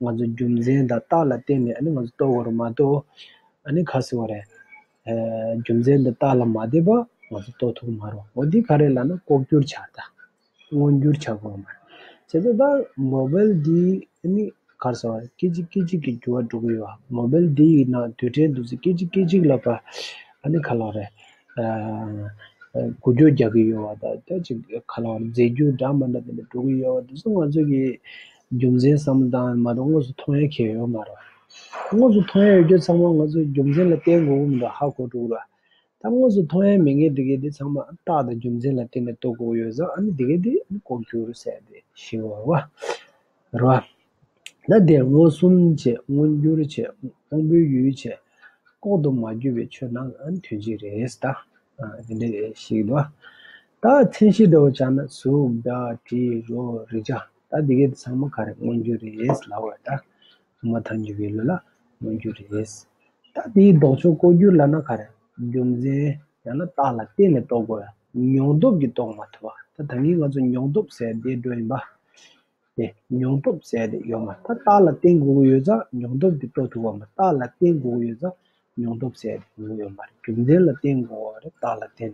ང་ཚོ་རྒྱུ་མཚན་དང་རྟགས་ལ་བརྟེན་ནས་ཨ་ནི་ང་ཚོ་རྟོགས་དགོས་རེད་མ་གཏོགས། ཨ་ནི་ག་ཟེར་བ་རེད། ཨ་རྒྱུ་མཚན་དང་རྟགས་ལ་མ་བརྟེན་པ་ང་ཚོ་རྟོགས་ཐུབ་ཀྱི་མ་རེད། འོ་འདི་ག་རེ་ལབ་ན་ལྐོག་གྱུར་ཆགས་ད། མངོན་གྱུར་ཆགས་དགོས་མ་རེད། བྱས་ཙང་ད་མོ་བལ་འདི་ཨ་ནི་ག་རེ་ཟེར་བ་རེད། སྐད་ཅིག་སྐད་ཅིག་གིས་འགྱུར་བ་འགྲོ་གི་ཡོད་པ། མོ་བལ་འདི་ཡི་ནང་རྡུལ་ཕྲན་འདུག་ཚེ་སྐད་ཅིག་སྐད་ཅིག་ལ་ཕར་ཨ་ནི་ག་ལབ་རེད། ཨ་འགུལ་སྐྱོད་རྒྱག་གི་ཡོད་པ་དང་ད་ཅིག་ག་ལབ་རེད། རྫས་འགྱུར་འདྲ་མི་འདྲ་དེ་འདྲ་འགྲོ་གི་ཡོད་པ་དེ་ཚོ་ང་ཚོ་གི་རྒྱུ་མཚན་བསམ་བློ་བཏང་མ་གཏོགས་དངོས་སུ་མཐོང་ཡ་གང་ཡང་ཡོད་མ་རེད། དངོས་སུ་མཐོང་ཡ་ཡོད་རྒྱུ་ཚང་མ་ང་ཚོ་རྒྱུ་མཚན་ལ་བརྟེན་དགོས་ཀྱི་མི་འདུག་ཧ་གོ་འགྲོ་གི་རེད། ད་དངོས་སུ་མཐོང་ཡ་མེད་མཁན་དེ་གའི་དེ་ཚང་མ་རྟགས་དང་རྒྱུ་མཚན་ལ་བརྟེན་ནས་རྟོགས་དགོས་ཡོད་ཙང་ཨ་ནི་དེ་གའི་དེ་ལྐོག་གྱུར་ཟེར་ཏེ་ཞེས་པ་རེད་བ། རེད་བ། ད་དེ་མངོན་སུམ་བྱས་མངོན་གྱུར་བྱས་དབང་པོའི་ཡུལ་བྱས་ལྐོག་ཏུ་མ་གྱུར་པའི་ཆོས་རྣམས་ཨ་ནི་དོན་གཅིག་རེད་ད། ཨ་དེ་འདྲ་ཞིག་འདུག་ད་མཚན་གཞི་འདྲ་བོ་ཆགས་ན་གཟུགས་སྒྲ་དྲི་རོ་རེག་བྱ་ད་དེ་གའི་དེ་ཚང་མ་ག་རེ་མངོན་གྱུར་རེད་ལབ་པ་ད། མཐའ་མ་ཐལ་འགྱུར་བའི་ལུགས་ལ་མངོན་གྱུར་རེད། ད་དེའི་ལྡོག་ཕྱོགས་ལྐོག་གྱུར་ལབ་ན་ག་རེ། རྒྱུ་མཚན་ཡང་ན་རྟགས་ལ་བརྟེན་ནས་རྟོགས་དགོས་ཡ། མྱོང་སྟོབས་ཀྱིས་རྟོགས་མ་ཐུབ་པ། ད་ད་གིན་ང་ཚོ་མྱོང་སྟོབས་ཟེར་དེ་འགྲོ་ཡིན་པ། དེ་མྱོང་སྟོབས་ཟེར་དེ་ཡོད་མ་ད་རྟགས་ལ་བརྟེན་དགོས་ཀྱི་ཡོད་ཙང་མྱོང་སྟོབས་ཀྱིས་རྟོགས་ཐུབ་པ་མ་རྟགས་ལ་བརྟེན་དགོས་ཀྱི་ཡོད་ཙང་མྱོང་སྟོབས་ཟེར་དེ་ཡོང་གི་ཡོད་མ་རེད། རྒྱུ་མཚན་ལ་བརྟེན་དགོས་པ་རེད། རྟགས་ལ་བརྟེན་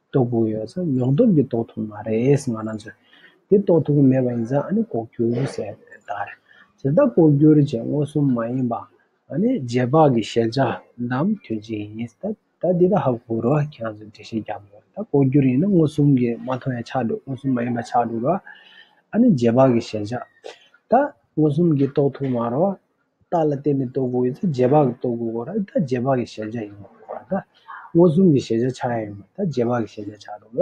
རྟོགས་དགོས་ཡོད་ཙང་མྱོང་སྟོབས་ཀྱིས་རྟོགས་ཐུབ་མ་རེད་ང་རང་ཚོས། དེ་རྟོགས་ཐུབ་ཀྱི་མེད་པ་ཡིན་ཙང་ཨ་ནི་ལྐོག་གྱུར་ཟེར་ད་རེད། དེ་ལྟར་ལྐོག་གྱུར་བྱས་མངོན་སུམ་མ་ཡིན་པ། ཨ་ནི་རྗེས་དཔག་གི་གཞལ་བྱ་རྣམས་དོན་གཅིག་ཡིན། ད་ད་འདི་ད་ཧ་གོ་རོགས་ཁྱེད་རང་ཚོ་འགྲེལ་བཤད་རྒྱག་མོ་ད་ལྐོག་གྱུར་ཡིན་ན་མངོན་སུམ་གྱིས་མ་མཐོང་ཡ་ཆགས་འགྲོ། མངོན་སུམ་མ་ཡིན་པ་ཆགས་འགྲོ་རོགས། ཨ་ནི་རྗེས་དཔག་གི་གཞལ་བྱ། ད་མངོན་སུམ་གྱིས་རྟོགས་ཐུབ་མ་རོགས། རྟགས་ལ་བརྟེན་ནས་རྟོགས་དགོས་ཡོད་ཚེ་རྗེས་དཔག་གིས་རྟོགས་དགོས་གོ་ར། ད་རྗེས་དཔག་གི་གཞལ་བྱ་ཡིན་པ་གོ་ར། ད་མངོན་སུམ་གྱི་གཞལ་བྱ་ཆགས་ཡ་ཡིན་པ་ད་རྗེས་དཔག་གི་གཞལ་བྱ་ཆགས་འགྲོ་ར།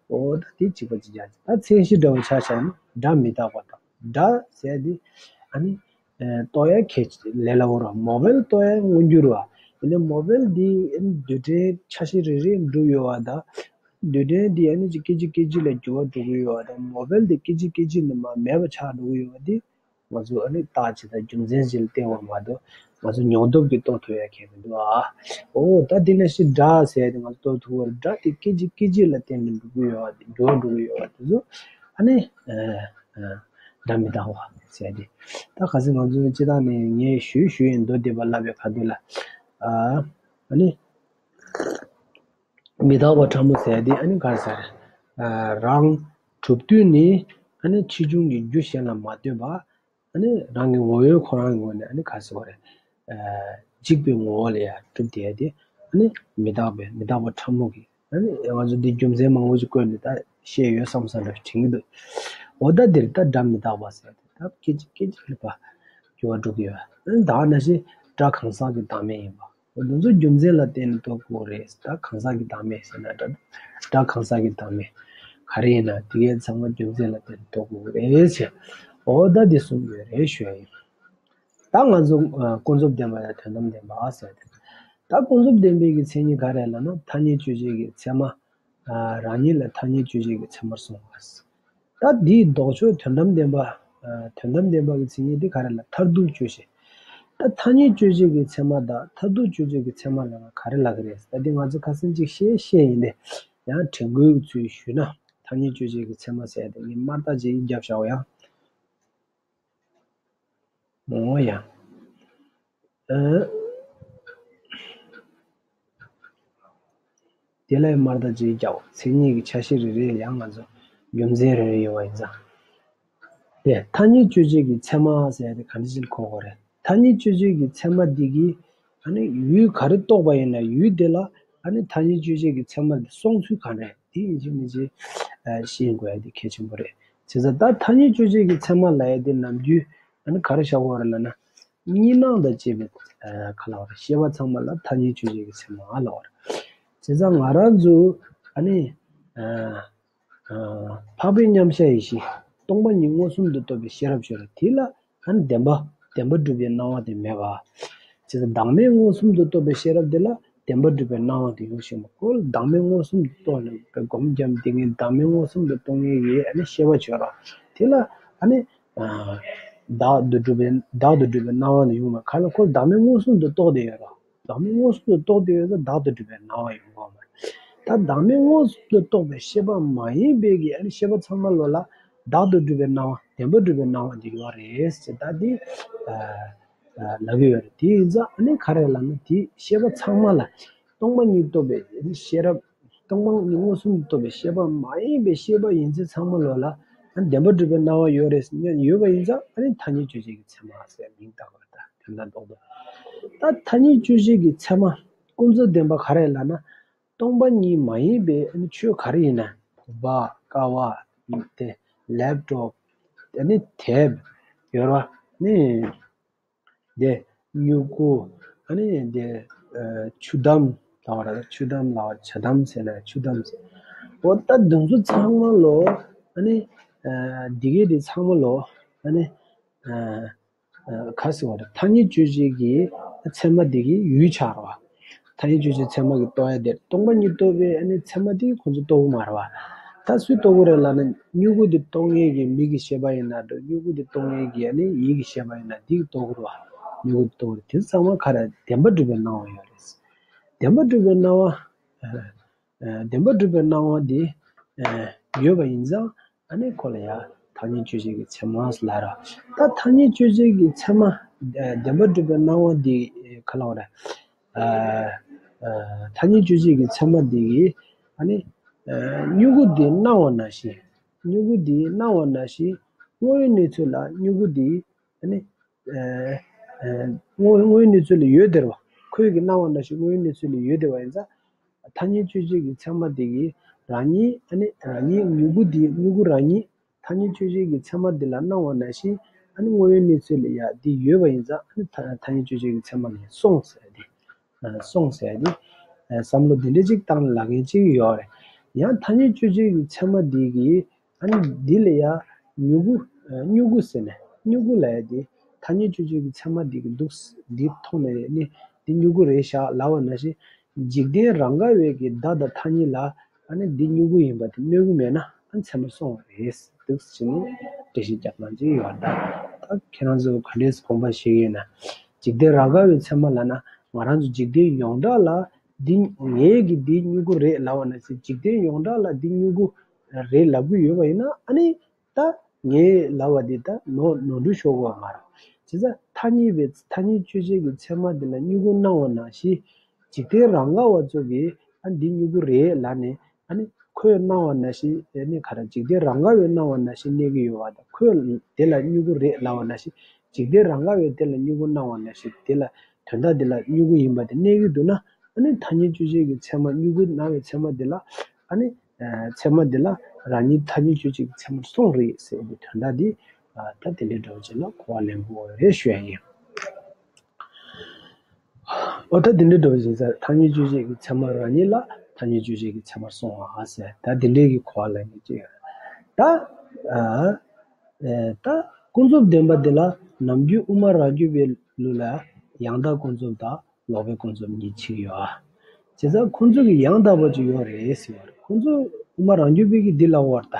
འོ་ད་དེ་གཅིག་པ་གཅིག་རྐྱང་ད་མཚན་གཞི་འདྲ་བོ་ཆ་བཞག་ན་སྒྲ་མི་རྟག་པ་དང་སྒྲ་ཟེར་དེ་ཨ་ནི། རྟོགས་ཡ་ཁྱད་ལས་སླ་བོ་ར། མོ་བལ་རྟོགས་ཡ་མངོན་གྱུར་བ། ཡིན་ན་མོ་བལ་འདི་རྡུལ་ཕྲན་ཆ་ཤས་རེ་རེ་འགྲུབ་ཡོད་བ་དང་། རྡུལ་ཕྲན་འདི་ཨ་ནི་ཅིག་སྐད་ཅིག་སྐད་ཅིག་ལ་འགྱུར་བ་འགྲོ་གི་ཡོད་བ་དང་མོ་བལ་འདི་སྐད་ཅིག་སྐད་ཅིག་ནས་མར་མེད་པ་ཆགས་འགྲོ་གི་ཡོད་བ་འདི་ང་ཚོ་ཨ་ནི་རྟགས་ཅིག་དང་རྒྱུ་མཚན་ཅིག་ལ་བརྟེན་པ་མ་གཏོགས་ང་ཚོ་མྱོང་སྟོབས་ཀྱིས་རྟོགས་ཐུབ་ཡ་གང་མི་འདུག་ཨ། འོ་ད་འདི་ནང་བཞིན་སྒྲ་ཟེར་ཡ་དེ་ང་ཚོ་རྟོགས་ཐུབ་པ་རེད། སྒྲ་དེ་སྐད་ཅིག་སྐད་ཅིག་ལ་བརྟེན་ནས་འགྲོ་གི་ཡོད་བ་དེ་འགྱུར་བ་འགྲོ་གི་ཡོད་བ་དེ་ཚོ་ཨ་ནི། སྒྲ་མི་རྟག་པ་ཟེར་ཏེ། ད་ག་ཚོད་ང་ཚོའི་སྤྱི་བཏང་ནས་ངས་ཞུས་ཞུས་ཡིན་མདོ་སྡེ་པ་བསླབ་པའི་ཁ་ཐུག་ལ། ཨ་ནི། མི་རྟག་པ་ཕྲ་མོ་ཟེར་ཏེ་ཨ་ནི་ག་རེ་ཟེར། རང་གྲུབ་དུས་ནི་ཨ་ནི་ཕྱིས་འབྱུང་གི་རྒྱུ་གཞན་ལ་མ་ལྟོས་པ། ཨ་ནི་རང་གི་ངོ་བོའི་ཁོ་རང་གི་ངོས་ནས་ཨ་ནི་ག་རེ་ཟེར་བ་རེད། འཇིག་པའི་ངོ་བོ་ལ་ཡང་གྲུབ་བསྡད་དེ་ཨ་ནི་མི་རྟག་པའི་མི་རྟག་པ་ཕྲ་མོ་གི་ཨ་ནི་ང་ཚོ་འདི་རྒྱུ་མཚན་མང་པོ་ཞིག་བཀོད་ནས་ད་བཤད་ཡོད་བསམ་བསམ་འདྲ་དྲན་གྱི་འདུག་འོ་ད་འདིར་ད་སྒྲ་མི་རྟག་པ་ཟེར་ཏེ་ད་སྐད་ཅིག་སྐད་ཅིག་ལ་ཕར་འགྱུར་བ་འགྲོ་གི་ཡོད། ཨ་ནི་ད་ནང་བཞིན་སྒྲ་གང་ཟག་གི་བདག་མེད་ཡིན་པ་འོ་འདི་ཚོ་རྒྱུ་མཚན་ལ་བརྟེན་ནས་རྟོགས་དགོས་རེད། ད་གང་ཟག་གི་བདག་མེད་ཟེར་ན་སྒྲ་སྒྲ་གང་ཟག་གི་བདག་མེད་ག་རེ་ཡིན་ན་དེ་གའི་ཚང་མ་རྒྱུ་མཚན་ལ་བརྟེན་ནས་རྟོགས་དགོས་རེད་ཟེར། འོ་ད་འདི་གསུངས་ཡོད་རེད་ཞུ་ཡ་ཡིན། ད་ང་ཚོ་ཨ་ཀུན་རྫོབ་བདེན་པ་དང་དོན་དམ་བདེན་པ་ཟེར་ཏེ། ད་ཀུན་རྫོབ་བདེན་པའི་གི་མཚན་ཉིད་ག་རེ་ལབ་ན་ཐ་སྙད་དཔྱོད་བྱེད་ཀྱི་ཚད་མ། ཨ་རང་ཉིད་ལ་ཐ་སྙད་དཔྱོད་བྱེད་ཀྱི་ཚད་མར་གསུངས་པ། ད་འདིའི་ལྡོག་ཕྱོགས་དོན་དམ་བདེན་པ། ཨ་དོན་དམ་བདེན་པ་གི་མཚན་ཉིད་འདི་ག་རེ་ལབ་མཐར་ཐུག་དཔྱོད་བྱེད། ད་ཐ་སྙད་དཔྱོད་བྱེད་ཀྱི་ཚད་མ་དང་མཐར་ཐུག་དཔྱོད་བྱེད་ཀྱི་ཚད་མ་ལབ་ན་ག་རེ་ལབ་ཀྱི་རེད། ད་འདི་ང་ཚོ་ཁ་སང་གཅིག་བཤད་བཤད་ཡིན་ཏེ། ཡང་དྲན་སྐུལ་གྱི་ཚུལ་ཞུས་ན་ཐ་སྙད་དཔྱོད་བྱེད་ཀྱི་ཚད་མ་ཟེར་ཏེ་ངས་དམར་རྟགས་ཅིག་བརྒྱབ་བཞག་པ་ཡང་། འོ་ཡ། ཨ། དེ་ལ་དམར་རྟགས་ཅིག་རྒྱག་མཚན་ཉིད་ཀྱི་ཆ་ཤས་རེ་རེ་ཡང་ང་ཚོ་རྒྱུ་མཚན་རེ་རེ་ཡོད་པ་ཡིན་ཙང་། དེ་ཐ་སྙད་དཔྱོད་བྱེད་ཀྱི་ཚད་མ་ཟེར་ཡ་དེ་ག་འདྲ་ཞིག་གོ་དགོས་རེད། ཐ་སྙད་དཔྱོད་བྱེད་ཀྱི་ཚད་མ་འདི་གིས་ཨ་ནི་ཡུལ་ག་རེ་རྟོགས་པ་ཡིན་ན་ཡུལ་དེ་ལ་ཨ་ནི་ཐ་སྙད་དཔྱོད་བྱེད་ཀྱི་ཚད་མ་འདི་སོང་ཚུལ་ག་རེ་དེ་ཡིན་གཅིག་མིན་གཅིག་ཤེས་དགོས་ཡ་དེ་གལ་ཆེན་པོ་རེད། བྱས་ཙང་ད་ཐ་སྙད་དཔྱོད་བྱེད་ཀྱི་ཚད་མ་ལབ་ཡ་དེ་ནམ་རྒྱུན་ཨ་ནི་ག་རེ་བཞག་དགོས་རེད་ལབ་ན། གཉིས་སྣང་དང་བཅས་པའི་ཨ་ག་ལབ་རེད། ཤེས་པ་ཚང་མ་ལ་ཐ་སྙད་དཔྱོད་བྱེད་ཀྱི་ཚད་མ་ལབ་རེད། བྱས་ཙང་ང་རང་ཚོ་ཨ་ནི་ཨ་ཨ་འཕགས་པའི་མཉམ་གཞག་ཡེ་ཤེས་སྟོང་པ་ཉིད་མངོན་སུམ་དུ་རྟོགས་པའི་ཤེས་རབ་ཤོད་རེད། དེ་ལ་ ཨ་ནི་བདེན་པ་བདེན་པར་གྲུབ་པའི་སྣང་བ་དེ་མེད་པ། བྱས་ཙང་བདག་མེད་མངོན་སུམ་དུ་རྟོགས་པའི་ཤེས་རབ་དེ་ལ་བདེན་པར་གྲུབ་པའི་སྣང་བ་དེ་ཡོང་ཤེས་མ་ཁོ་ལ་བདག་མེད་མངོན་སུམ་དུ་རྟོགས་ནས་སྒོམ་བརྒྱབ་དེ་ངས་བདག་མེད་མངོན་སུམ་དུ་རྟོགས་ངེས་ཀྱི་ཨ་ནི་ཤེས་པ་བྱོས་རོགས། དེ་ལ་ཨ་ནི་བདག་ཏུ་གྲུབ་པའི་བདག་ཏུ་གྲུབ་པའི་སྣང་བ་ནི་ཡོང་མ་ཁ་ལ་ཁོ་ལ་བདག་མེད་མངོན་སུམ་དུ་རྟོགས་དེ་ཡོད་རོགས། བདག་མེད་མངོན་སུམ་དུ་རྟོགས་དེ་ཡོད་ཙང་བདག་ཏུ་གྲུབ་པའི་སྣང་བ་ཡོང་གི་མ་རེད། ད་བདག་མེད་མངོན་སུམ་དུ་རྟོགས་པའི་ཤེས་པ་མ་ཡིན་པའི་གི་ཨ་ནི་ཤེས་པ་ཚང་མ་ལོ་ལ་བདག་ཏུ་གྲུབ་པའི་སྣང་བ་བདེན་པར་གྲུབ་པའི་སྣང་བ་འདི་ཡོད་རེད་ཟེར་ད་འདི་ལབ་ཀྱི་ཡོད་རེད། དེ་ཡིན་ཙང་ཨ་ནི་ག་རེ་ལབ་ན་དེ་ཤེས་པ་ཚང་མ་ལ་སྟོང་པ་ཉིད་རྟོགས་པའི་ཤེས་རབ་སྟོང་པ་ཉིད་མངོན་སུམ་དུ་རྟོགས་པའི་ཤེས་པ་མ་ཡིན་པའི་ཤེས་པ་ཡིན་ཚད་ཚང་མ་ལོ་ལ་ཨ་ནི་བདེན་པར་གྲུབ་པའི་སྣང་བ་ཡོད་རེད་ཟེར་ཡོད་པ་ཡིན་ཙང་ཨ་ནི་ཐ་སྙད་དཔྱོད་བྱེད་ཀྱི་ཚད་མ་ཟེར་མིང་བཏགས་པ་རེད། ད་དོན་དག་རྡོག་རྡོག་ད་ཐ་སྙད་དཔྱོད་བྱེད་ཀྱི་ཚད་མ་ཀུན་རྫོབ་བདེན་པ་ག་རེ་ལབ་ན། སྟོང་པ་ཉིད་མ་ཡིན་པའི་ཨ་ནི་ཆོས་ག་རེ་ཡིན་ན། བུམ་པ། ཀ་བ། དེ། ལེབ་ཀྲོབ། ཨ་ནི་དེབ། ཡོད་ར། ནི། དེ། སྨྱུ་གུ། ཨ་ནི་དེ། ཆུ་དམ། ལ་བ་ར་ཆུ་དམ་ལ་བ་ཇ་དམ་ཟེར་ན་ཆུ་དམ་ཟེར། འོ་ད་དུང་ཚོ་ཚང་མ་ལོ། ཨ་ནི། འདི་གའི་དེ་ཚང་མ་ལོ། ཨ་ནི། ག་ཟེར་བ་རེད། ཐ་སྙད་དཔྱོད་བྱེད་ཀྱི་ཚད་མ་དེ་གི་ཡུལ་ཆགས་རེད་བ། ཐ་སྙད་དཔྱོད་བྱེད་ཚད་མ་གི་རྟོགས་ཡ་དེ་སྟོང་པ་ཉིད་རྟོགས་པའི་ཨ་ནི་ཚད་མ་དེ་ཁོང་ཚོ་རྟོགས་གི་མ་རེད་བ། ད་སུས་རྟོགས་གི་རེད་ལབ་ན་སྨྱུ་གུ་དེ་རྟོགས་མཁན་གྱི་མིག་གི་ཤེས་པ་ཡིན་ན་འགྲོ། སྨྱུ་གུ་དེ་རྟོགས་མཁན་གྱི་ཨ་ནི་ཡིད་ཀྱི་ཤེས་པ་ཡིན་ན་དེ་གི་རྟོགས་གི་རེད་བ། སྨྱུ་གུ་དེ་རྟོགས་གི་རེད། དེ་ཚང་མ་ག་རེ་བདེན་པར་གྲུབ་པའི་སྣང་བ་ཡོད་རེད། བདེན་པར་གྲུབ་པའི་སྣང་བ། བདེན་པར་གྲུབ་པའི་སྣང་བ་འདི་ཡོད་པ་ཡིན་ཙང་ཨ་ནི་ཁོ་ལ་ཡང་ཐ་སྙད་དཔྱོད་བྱེད་ཀྱི་ཚད་མ་ལབ་ར། ད་ཐ་སྙད་དཔྱོད་བྱེད་ཀྱི་ཚད་མ་བདེན་པར་གྲུབ་པའི་སྣང་བ་འདི་ག་ལབ་ར། ཐ་སྙད་དཔྱོད་བྱེད་ཀྱི་ཚད་མ་འདི་གིས་ཨ་ནི་སྨྱུ་གུ་འདི་སྣང་བ་ནང་བཞིན། སྨྱུ་གུ་འདི་སྣང་བ་ནང་བཞིན་དངོས་ཡོད་གནས་ཚུལ་ལ་སྨྱུ་གུ་འདི། ཨ་ནི། དངོས་དངོས་ཡོད་གནས་ཚུལ་ལ་ཡོད་བསྡད་རེད་བ། ཁོས་ཀྱི་སྣང་བ་ནང་བཞིན་དངོས་ཡོད་གནས་ཚུལ་ལ་ཡོད་བསྡད་པ་ཡིན་ཙང་། ཐ་སྙད་དཔྱོད་བྱེད་ཀྱི་ཚད་མ་དེ་གིས་རང་ཉིད་ཨ་ནི་རང་ཉིད་མྱུ་གུ་དེ་མྱུ་གུ་རང་ཉིད་ཐ་སྙད་དཔྱོད་བྱེད་ཀྱི་ཚད་མ་དེ་ལ་སྣང་བ་ནང་བཞིན་ཨ་ནི་དངོས་ཡོད་གནས་ཚུལ་ལ་ཡ་དེ་ཡོད་པ་ཡིན་ཙང་ཨ་ནི་ཐ་ཐ་སྙད་དཔྱོད་བྱེད་ཀྱི་ཚད་མ་ལ་སོང་ཟེར་ཏེ། སོང་ཟེར་ཏེ། བསམ་བློ་དེ་འདྲ་ཅིག་བཏང་ལབ་མཁན་ཅིག་ཡོད་རེད། ཡང་ཐ་སྙད་དཔྱོད་བྱེད་ཀྱི་ཚད་མ་དེ་གིས། ཨ་ནི་འདི་ལ་ཡ་མྱུ་གུ། སྨྱུ་གུ་ཟེར་ནས་སྨྱུ་གུ་ལ་ཡ་དེ་ཐ་སྙད་དཔྱོད་བྱེད་ཀྱི་ཚད་མ་འདི་གི་འདུག་འདི་མཐོང་ནས་ནི་འདི་སྨྱུ་གུ་རེད་ཤག་ལབ་པ་ནང་བཞིན་འཇིག་རྟེན་རང་དགའ་བའི་གི་བརྡ་དང་ཐ་སྙད་ལ་ཨ་ནི་འདི་སྨྱུ་གུ་ཡིན་པ་དེ་གནོད་གི་མེད་ན་ཨ་ནི་ཚད་མ་སོང་བ་རེད་འདུག་ཟེར་ནས་འགྲེལ་བཤད་རྒྱག་མཁན་ཅིག་ཡོད་ད། ད་ཁྱེད་རང་ཚོ་ག་འདྲས་དགོངས་པ་བཞེས་ཡོད་ན། འཇིག་རྟེན་རང་དགའ་བའི་ཚད་མ་ལབ་ན་ང་རང་ཚོ་འཇིག་རྟེན་ཡོངས་གྲགས་ལ་འདི་ངའི་གི་འདི་སྨྱུ་གུ་རེད་ལབ་པ་ནང་བཞིན་འཇིག་རྟེན་ཡོངས་གྲགས་ལ་འདི་སྨྱུ་གུ་རེད་ལབ་གི་ཡོད་པ་ཡིན་ན་ཨ་ནི། ད་ངས་ལབ་པ་འདི་ད་ནོར་ནོར་འཁྲུལ་ཤོར་གི་ཡོད་མ་རེད། བྱས་ཙང་ཐ་སྙད་པའི་ཐ་སྙད་དཔྱོད་བྱེད་ཀྱི་ཚད་མ་འདི་ལ་སྨྱུ་གུ་སྣང་བ་ནང་བཞིན་འཇིག་རྟེན་རང་དགའ་བ་ཚོ་གིས་ཨ་འདི་སྨྱུ་གུ་རེད་ལབ་ནས་ཨ་ནི་ཁོས་སྣང་བ་ནང་བཞིན་ཨ་ནི་ག་རེ་འཇིག་རྟེན་རང་དགའ་བའི་སྣང་བ་ནང་བཞིན་གནས་ཀྱི་ཡོད་པ་དང་ཁོས་དེ་ལ་སྨྱུ་གུ་རེད་ལབ་པ་ནང་བཞིན་འཇིག་རྟེན་རང་དགའ་བའི་དེ་ལ་སྨྱུ་གུ་སྣང་བ་ནང་བཞིན་དེ་ལ་དོན་དག་འདི་ལ་སྨྱུ་གུ་ཡིན་པ་དེ་གནས་ཀྱི་འདུག་ན་ཨ་ནི་ཐ་སྙད་དཔྱོད་བྱེད་ཀྱི་ཚད་མ་སྨྱུ་གུ་སྣང་བའི་ཚད་མ་འདི་ལ་ཨ་ནི། ཚད་མ་འདི་ལ་རང་ཉིད་ཐ་སྙད་དཔྱོད་བྱེད་ཀྱི་ཚད་མར་སོང་རེད་ཟེར་བའི་དོན་དག་འདི་ད་དེ་འདྲའི་འདྲ་བོ་ཅིག་ལ་གོ་བ་ལེན་དགོས་རེད་ཞུ་ཡ་ཡིན། འོ་ད་དེ་འདྲའི་འདྲ་བོ་ཅིག་ཟེར་ཐ་སྙད་དཔྱོད་བྱེད་ཀྱི་ཚད་མ་རང་ཉིད་ལ་ཐ་སྙད་དཔྱོད་བྱེད་ཀྱི་ཚད་མར་སོང་བ་ཟེར་ད་དེ་འདྲའི་གི་གོ་བ་ལེན་གྱི་ཅིག་ཡོད་རེད་ད། ད་ཀུན་རྫོབ་བདེན་པ་འདི་ལ་ནམ་རྒྱུན་དབུ་མ་རང་རྒྱུད་པའི་ལུགས་ལ་ཡང་དག་ཀུན་རྫོབ་དང་། ལོག་པའི་ཀུན་རྫོབ་གཉིས་ཕྱེ་གི་ཡོད་ཨ། བྱས་ཙང་ཁོང་ཚོ་གི་ཡང་དག་པ་ཅིག་ཡོད་རེད་ཟེར་བ་རེད། ཁོང་ཚོ་དབུ་མ་རང་རྒྱུད་པའི་གི་འདི་ལ་བར་ད་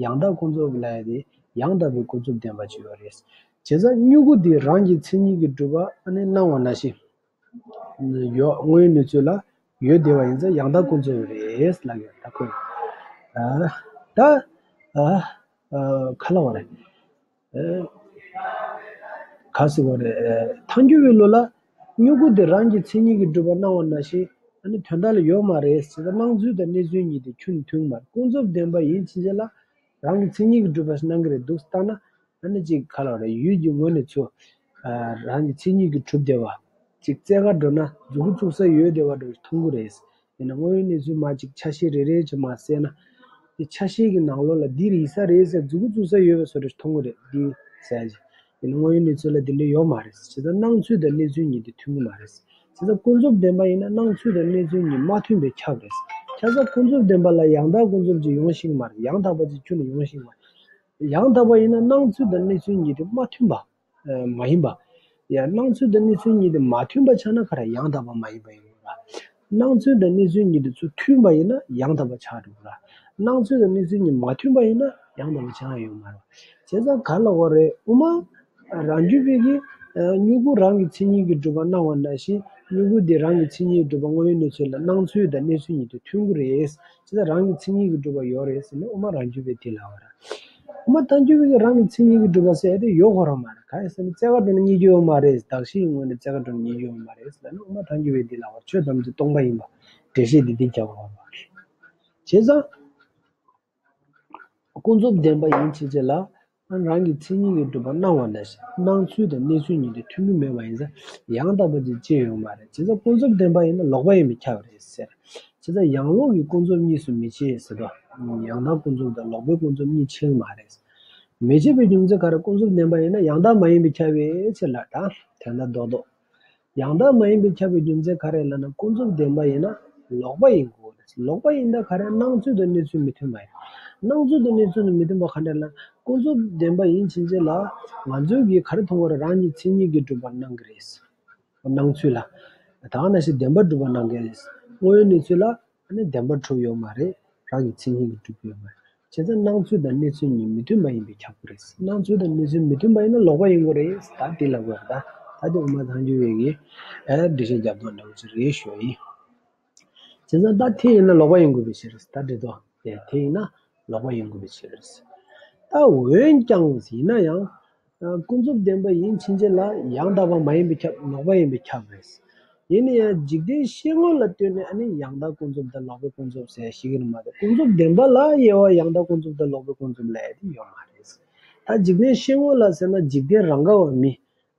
ཡང་དག་ཀུན་རྫོབ་ལ་ཡ་དེ་ཡང་དག་པའི་ཀུན་རྫོབ་བདེན་པ་ཅིག་ཡོད་རེད། བྱས་ཙང་སྨྱུ་གུ་འདི་རང་གི་མཚན་ཉིད་ཀྱིས་གྲུབ་པ་ཨ་ནི་སྣང་བ་ནང་བཞིན་ཡོད་དངོས་ཡོད་གནས་ཚུལ་ལ་ཡོད་བསྡད་པ་ཡིན་ཙང་ཡང་དག་ཀུན་རྫོབ་རེད་ལབ་ཡོད་ད་ཁོས། ད་ཨ་ཨ་ཁ་ལ་བ་རེད། ག་ཟེར་བ་རེད། ཐལ་འགྱུར་བའི་ལུགས་ལ་སྨྱུ་གུ་དེ་རང་གི་མཚན་ཉིད་ཀྱིས་གྲུབ་པ་སྣང་བ་ནང་བཞིན་ཨ་ནི་དོན་དག་ལ་ཡོད་མ་རེད་ཟེར་ན་སྣང་ཚུལ་དང་གནས་ཚུལ་གཉིས་དེ་ཁྱོན་ནས་མཐུན་གྱི་མ་རེད། ཀུན་རྫོབ་བདེན་པ་ཡིན་ཕྱིན་ཆད་ལ་རང་གི་མཚན་ཉིད་ཀྱིས་གྲུབ་པ་ཞིག་སྣང་གི་རེད་འདུག་ལྟ་ན་ཨ་ནི་ཅིག་ག་ལ་རེད་ཡུལ་གྱི་ངོས་ནས་ཚུར་རང་གི་མཚན་ཉིད་ཀྱིས་གྲུབ་བསྡད་པ་ཅིག་རྩེ་ག་འགྲོ་ན་མཛུ་གུ་བཙུགས་ས་ཡོད་བསྡད་པ་འདྲ་མཐོང་གི་རེད། ཡིན་ན་དངོས་ཡོད་གནས་ཚུལ་མ་གཅིག་ཆ་ཤས་རེ་རེ་བྱས་མ་བསལ་ན། དེ་ཆ་ཤས་ཀྱི་ནང་ལོགས་ལ་འདི་རེད་ས་རེད་ཟེར་མཛུ་གུ་བཙུགས་ས་ཡོད་པའི་བཟོ་འདྲ་མཐོང་གི་རེད་འདི་ཟེར་ཡ་ཅིག་ཡིན་ན་དངོས་ཡོད་གནས་ཚུལ་ལ་འདི་འདྲ་ཡོད་མ་རེད། བྱས་ཙང་སྣང་ཚུལ་དང་གནས་ཚུལ་གཉིས་དེ་མཐུན་གི་མ་རེད། བྱས་ཙང་ཀུན་རྫོབ་བདེན་པ་ཡིན་ན་སྣང་ཚུལ་དང་གནས་ཚུལ་གཉིས་མ་མཐུན་པས་ཁྱབ་རེད། ཁ་སང་ཀུན་རྫོབ་བདེན་པ་ལ་ཡང་དག་ཀུན་རྫོབ་ཅིག་ཡོང་ཤེས་ཀྱི་མ་རེད། ཡང་དག་པ་ཅིག་ཁྱོན་ནས་ཡོང་ཤེས་ཀྱི་མ་རེད། ཡང་དག་པ་ཡིན་ན་སྣང་ཚུལ་དང་གནས་ཚུལ་གཉིས་དེ་མ་མཐུན་པ། མ་ཡིན་པ། ཡང་སྣང་ཚུལ་དང་གནས་ཚུལ་གཉིས་དེ་མ་མཐུན་པ་ཆགས་ན་ག་རེ་ཡང་དག་པ་མ་ཡིན་པ་ཡིན་དགོས་ར། སྣང་ཚུལ་དང་གནས་ཚུལ་གཉིས་དེ་ཚོ་མཐུན་པ་ཡིན་ན་ཡང་དག་པ་ཆགས་འགྲོ་གི་ར། སྣང་ཚུལ་དང་གནས་ཚུལ་གཉིས་མ་མཐུན་པ་ཡིན་ན་ཡང་དག་པ་ཆགས་ཡོད་མ་རེད། བྱས་ཙང་ག་ལ་བ་རེད། དབུ་མ་རང་རྒྱུད་པའི་གི་མྱུ་གུ་རང་གི་མཚན་ཉིད་ཀྱིས་གྲུབ་པ་སྣང་བ་ནང་བཞིན་མྱུ་གུ་དེ་རང་གི་མཚན་ཉིད་ཀྱིས་གྲུབ་པ་དངོས་ཡོད་གནས་ཚུལ་ལ་སྣང་ཚུལ་དང་གནས་ཚུལ་གཉིས་དེ་མཐུན་གྱི་རེད། བྱས་ཙང་རང་གི་མཚན་ཉིད་ཀྱིས་གྲུབ་པ་ཡོད་རེད་ཟེར་ནས་དབུ་མ་རང་རྒྱུད་པས་དེ་ལབ་པ་རེད། དབུ་མ་རང་རྒྱུད་པས་རང་གི་མཚན་ཉིད་ཀྱིས་གྲུབ་པ་ཟེར་ཡ་དེ་ཡོད་དགོས་ར་མ་རེད། གང་ཡིན་ཟེར་ན་རྩལ་དགའ་སྒྲོན་ནས་རྙེད་རྒྱུ་ཡོད་མ་རེད། གདགས་གཞིའི་ངོས་ནས་རྩལ་དགའ་སྒྲོན་ནས་རྙེད་རྒྱུ་ཡོད་མ་རེད་ཟེར་ན་དབུ་མ་རང་རྒྱུད་པས་འདི་ལབ་པར་ཆོས་ཐམས་ཅད་སྟོང་པ་ཡིན་པ་འགྲེལ་བཤད་འདི་འདི་རྒྱག་དགོས་པ་རེད། བྱས་ཙང་ཀུན་རྫོབ་བདེན་པ་ཡིན་ཕྱིན་ཆད་ལ་རང་གི་མཚན་ཉིད་ཀྱིས་གྲུབ་པ་སྣང་བ་ནང་བཞིན་སྣང་ཚུལ་དང་གནས་ཚུལ་གཉིས་དེ་མཐུན་གྱི་མེད་པ་ཡིན་ཙང་ཡང་དག་པ་ཅིག་ཅི་ཡོད་མ་རེད། བྱས་ཙང་ཀུན་རྫོབ་བདེན་པ་ཡིན་ན་ལོག་པ་ཡིན་པས་ཁྱབ་རེད་ཟེར། བྱས་ཙང་ཡང་ལོག་གི་ཀུན་རྫོབ་གཉིས་སུ་མི་ཕྱེ་ཟེར་དོ། ཡང་དག་ཀུན་རྫོབ་དང་ལོག་པའི་ཀུན་རྫོབ་གཉིས་ཕྱེ་གི་མ་རེད། མི་ཕྱེ་བའི་རྒྱུ་མཚན་ག་རེ། ཀུན་རྫོབ་བདེན་པ་ཡིན་ན་ཡང་དག་མ་ཡིན་པས་ཁྱབ་པའི་ཕྱིར་ལ་དང་དོན་དག་རྡོག་རྡོག་ཡང་དག་མ་ཡིན་པས་ཁྱབ་པའི་རྒྱུ་མཚན་ག་རེ་ལབ་ན་ཀུན་རྫོབ་བདེན་པ་ཡིན་ན་ལོག་པ་ཡིན་དགོས་རེད། ལོག་པ་ཡིན་ད་ག་རེ། སྣང་ཚུལ་དང་གནས་ཚུལ་མི་མཐུན་པ་ཡིན། སྣང་ཚུལ་དང་གནས་ཚུལ་ནི་མི་མཐུན་པ་ག་འདྲ་ལབ་ན་ཀུན་རྫོབ་བདེན་པ་ཡིན་ཕྱིན་ཆད་ལ་ང་ཚོས་ཀྱིས་ག་རེ་མཐོང་གི་རེད། རང་གི་མཚན་ཉིད་ཀྱིས་གྲུབ་པ་སྣང་གི་རེད། སྣང་ཚུལ་ལ། ད་ག་ནང་བཞིན་བདེན་པར་གྲུབ་པ་སྣང་གི་རེད། དངོས་ཡོད་གནས་ཚུལ་ལ་ཨ་ནི་བདེན་པར་གྲུབ་ཡོད་མ་རེད། རང་གི་མཚན་ཉིད་ཀྱིས་གྲུབ་ཡོད་མ་རེད། བྱས་ཙང་སྣང་ཚུལ་དང་གནས་ཚུལ་གཉིས་མི་མཐུན་པ་ཡིན་པས་ཁྱབ་དགོས་རེད། སྣང་ཚུལ་དང་གནས་ཚུལ་མི་མཐུན་པ་ཡིན་ན་ལོག་པ་ཡིན་དགོས་རེད། ད་དེ་ལབ་དགོས་རེད། ད་ད་དེ་དབུ་མ་རང་རྒྱུད་པའི་གི་ཨ་འགྲེལ་བཤད་རྒྱབ་སྟངས་འདྲ་བོ་ཅིག་རེད་ཞུ་བ་ཡིན། བྱས་ཙང་ད་དེ་ཡིན་ན་ལོག་པ་ཡིན་དགོས་པའི་ཕྱིར། ད་འགྲིག་འདུག་དེ་དེ་ཡིན་ན་ལོག་པ་ཡིན་དགོས་པའི་ཕྱིར། ད་འོན་ཀྱང་ཡིན་ན་ཡང་ཀུན་རྫོབ་བདེན་པ་ཡིན་ཕྱིན་ཆད་ལ་ཡང་དག་པ་མ་ཡིན་པས་ཁྱབ། ལོག་པ་ཡིན་པས་ཁྱབ་རེད། ཡིན་ན་ཡང་འཇིག་རྟེན་ཤེས་ངོ་ལ་ལྟོས་ནས་ཨ་ནི་ཡང་དག་ཀུན་རྫོབ་དང་ལོག་པའི་ཀུན་རྫོབ་ཟེར་ཞིག་གི་རེད་མ་གཏོགས་ཀུན་རྫོབ་བདེན་པ་ལ་དབྱེ་བ་ཡང་དག་ཀུན་རྫོབ་དང་ལོག་པའི་ཀུན་རྫོབ་ལབ་ཡ་དེ་ཡོད་མ་རེད། ད་འཇིག་རྟེན་ཤེས་ངོ་ལ་ཟེར་ན་འཇིག་རྟེན་རང་ག་བ་མི།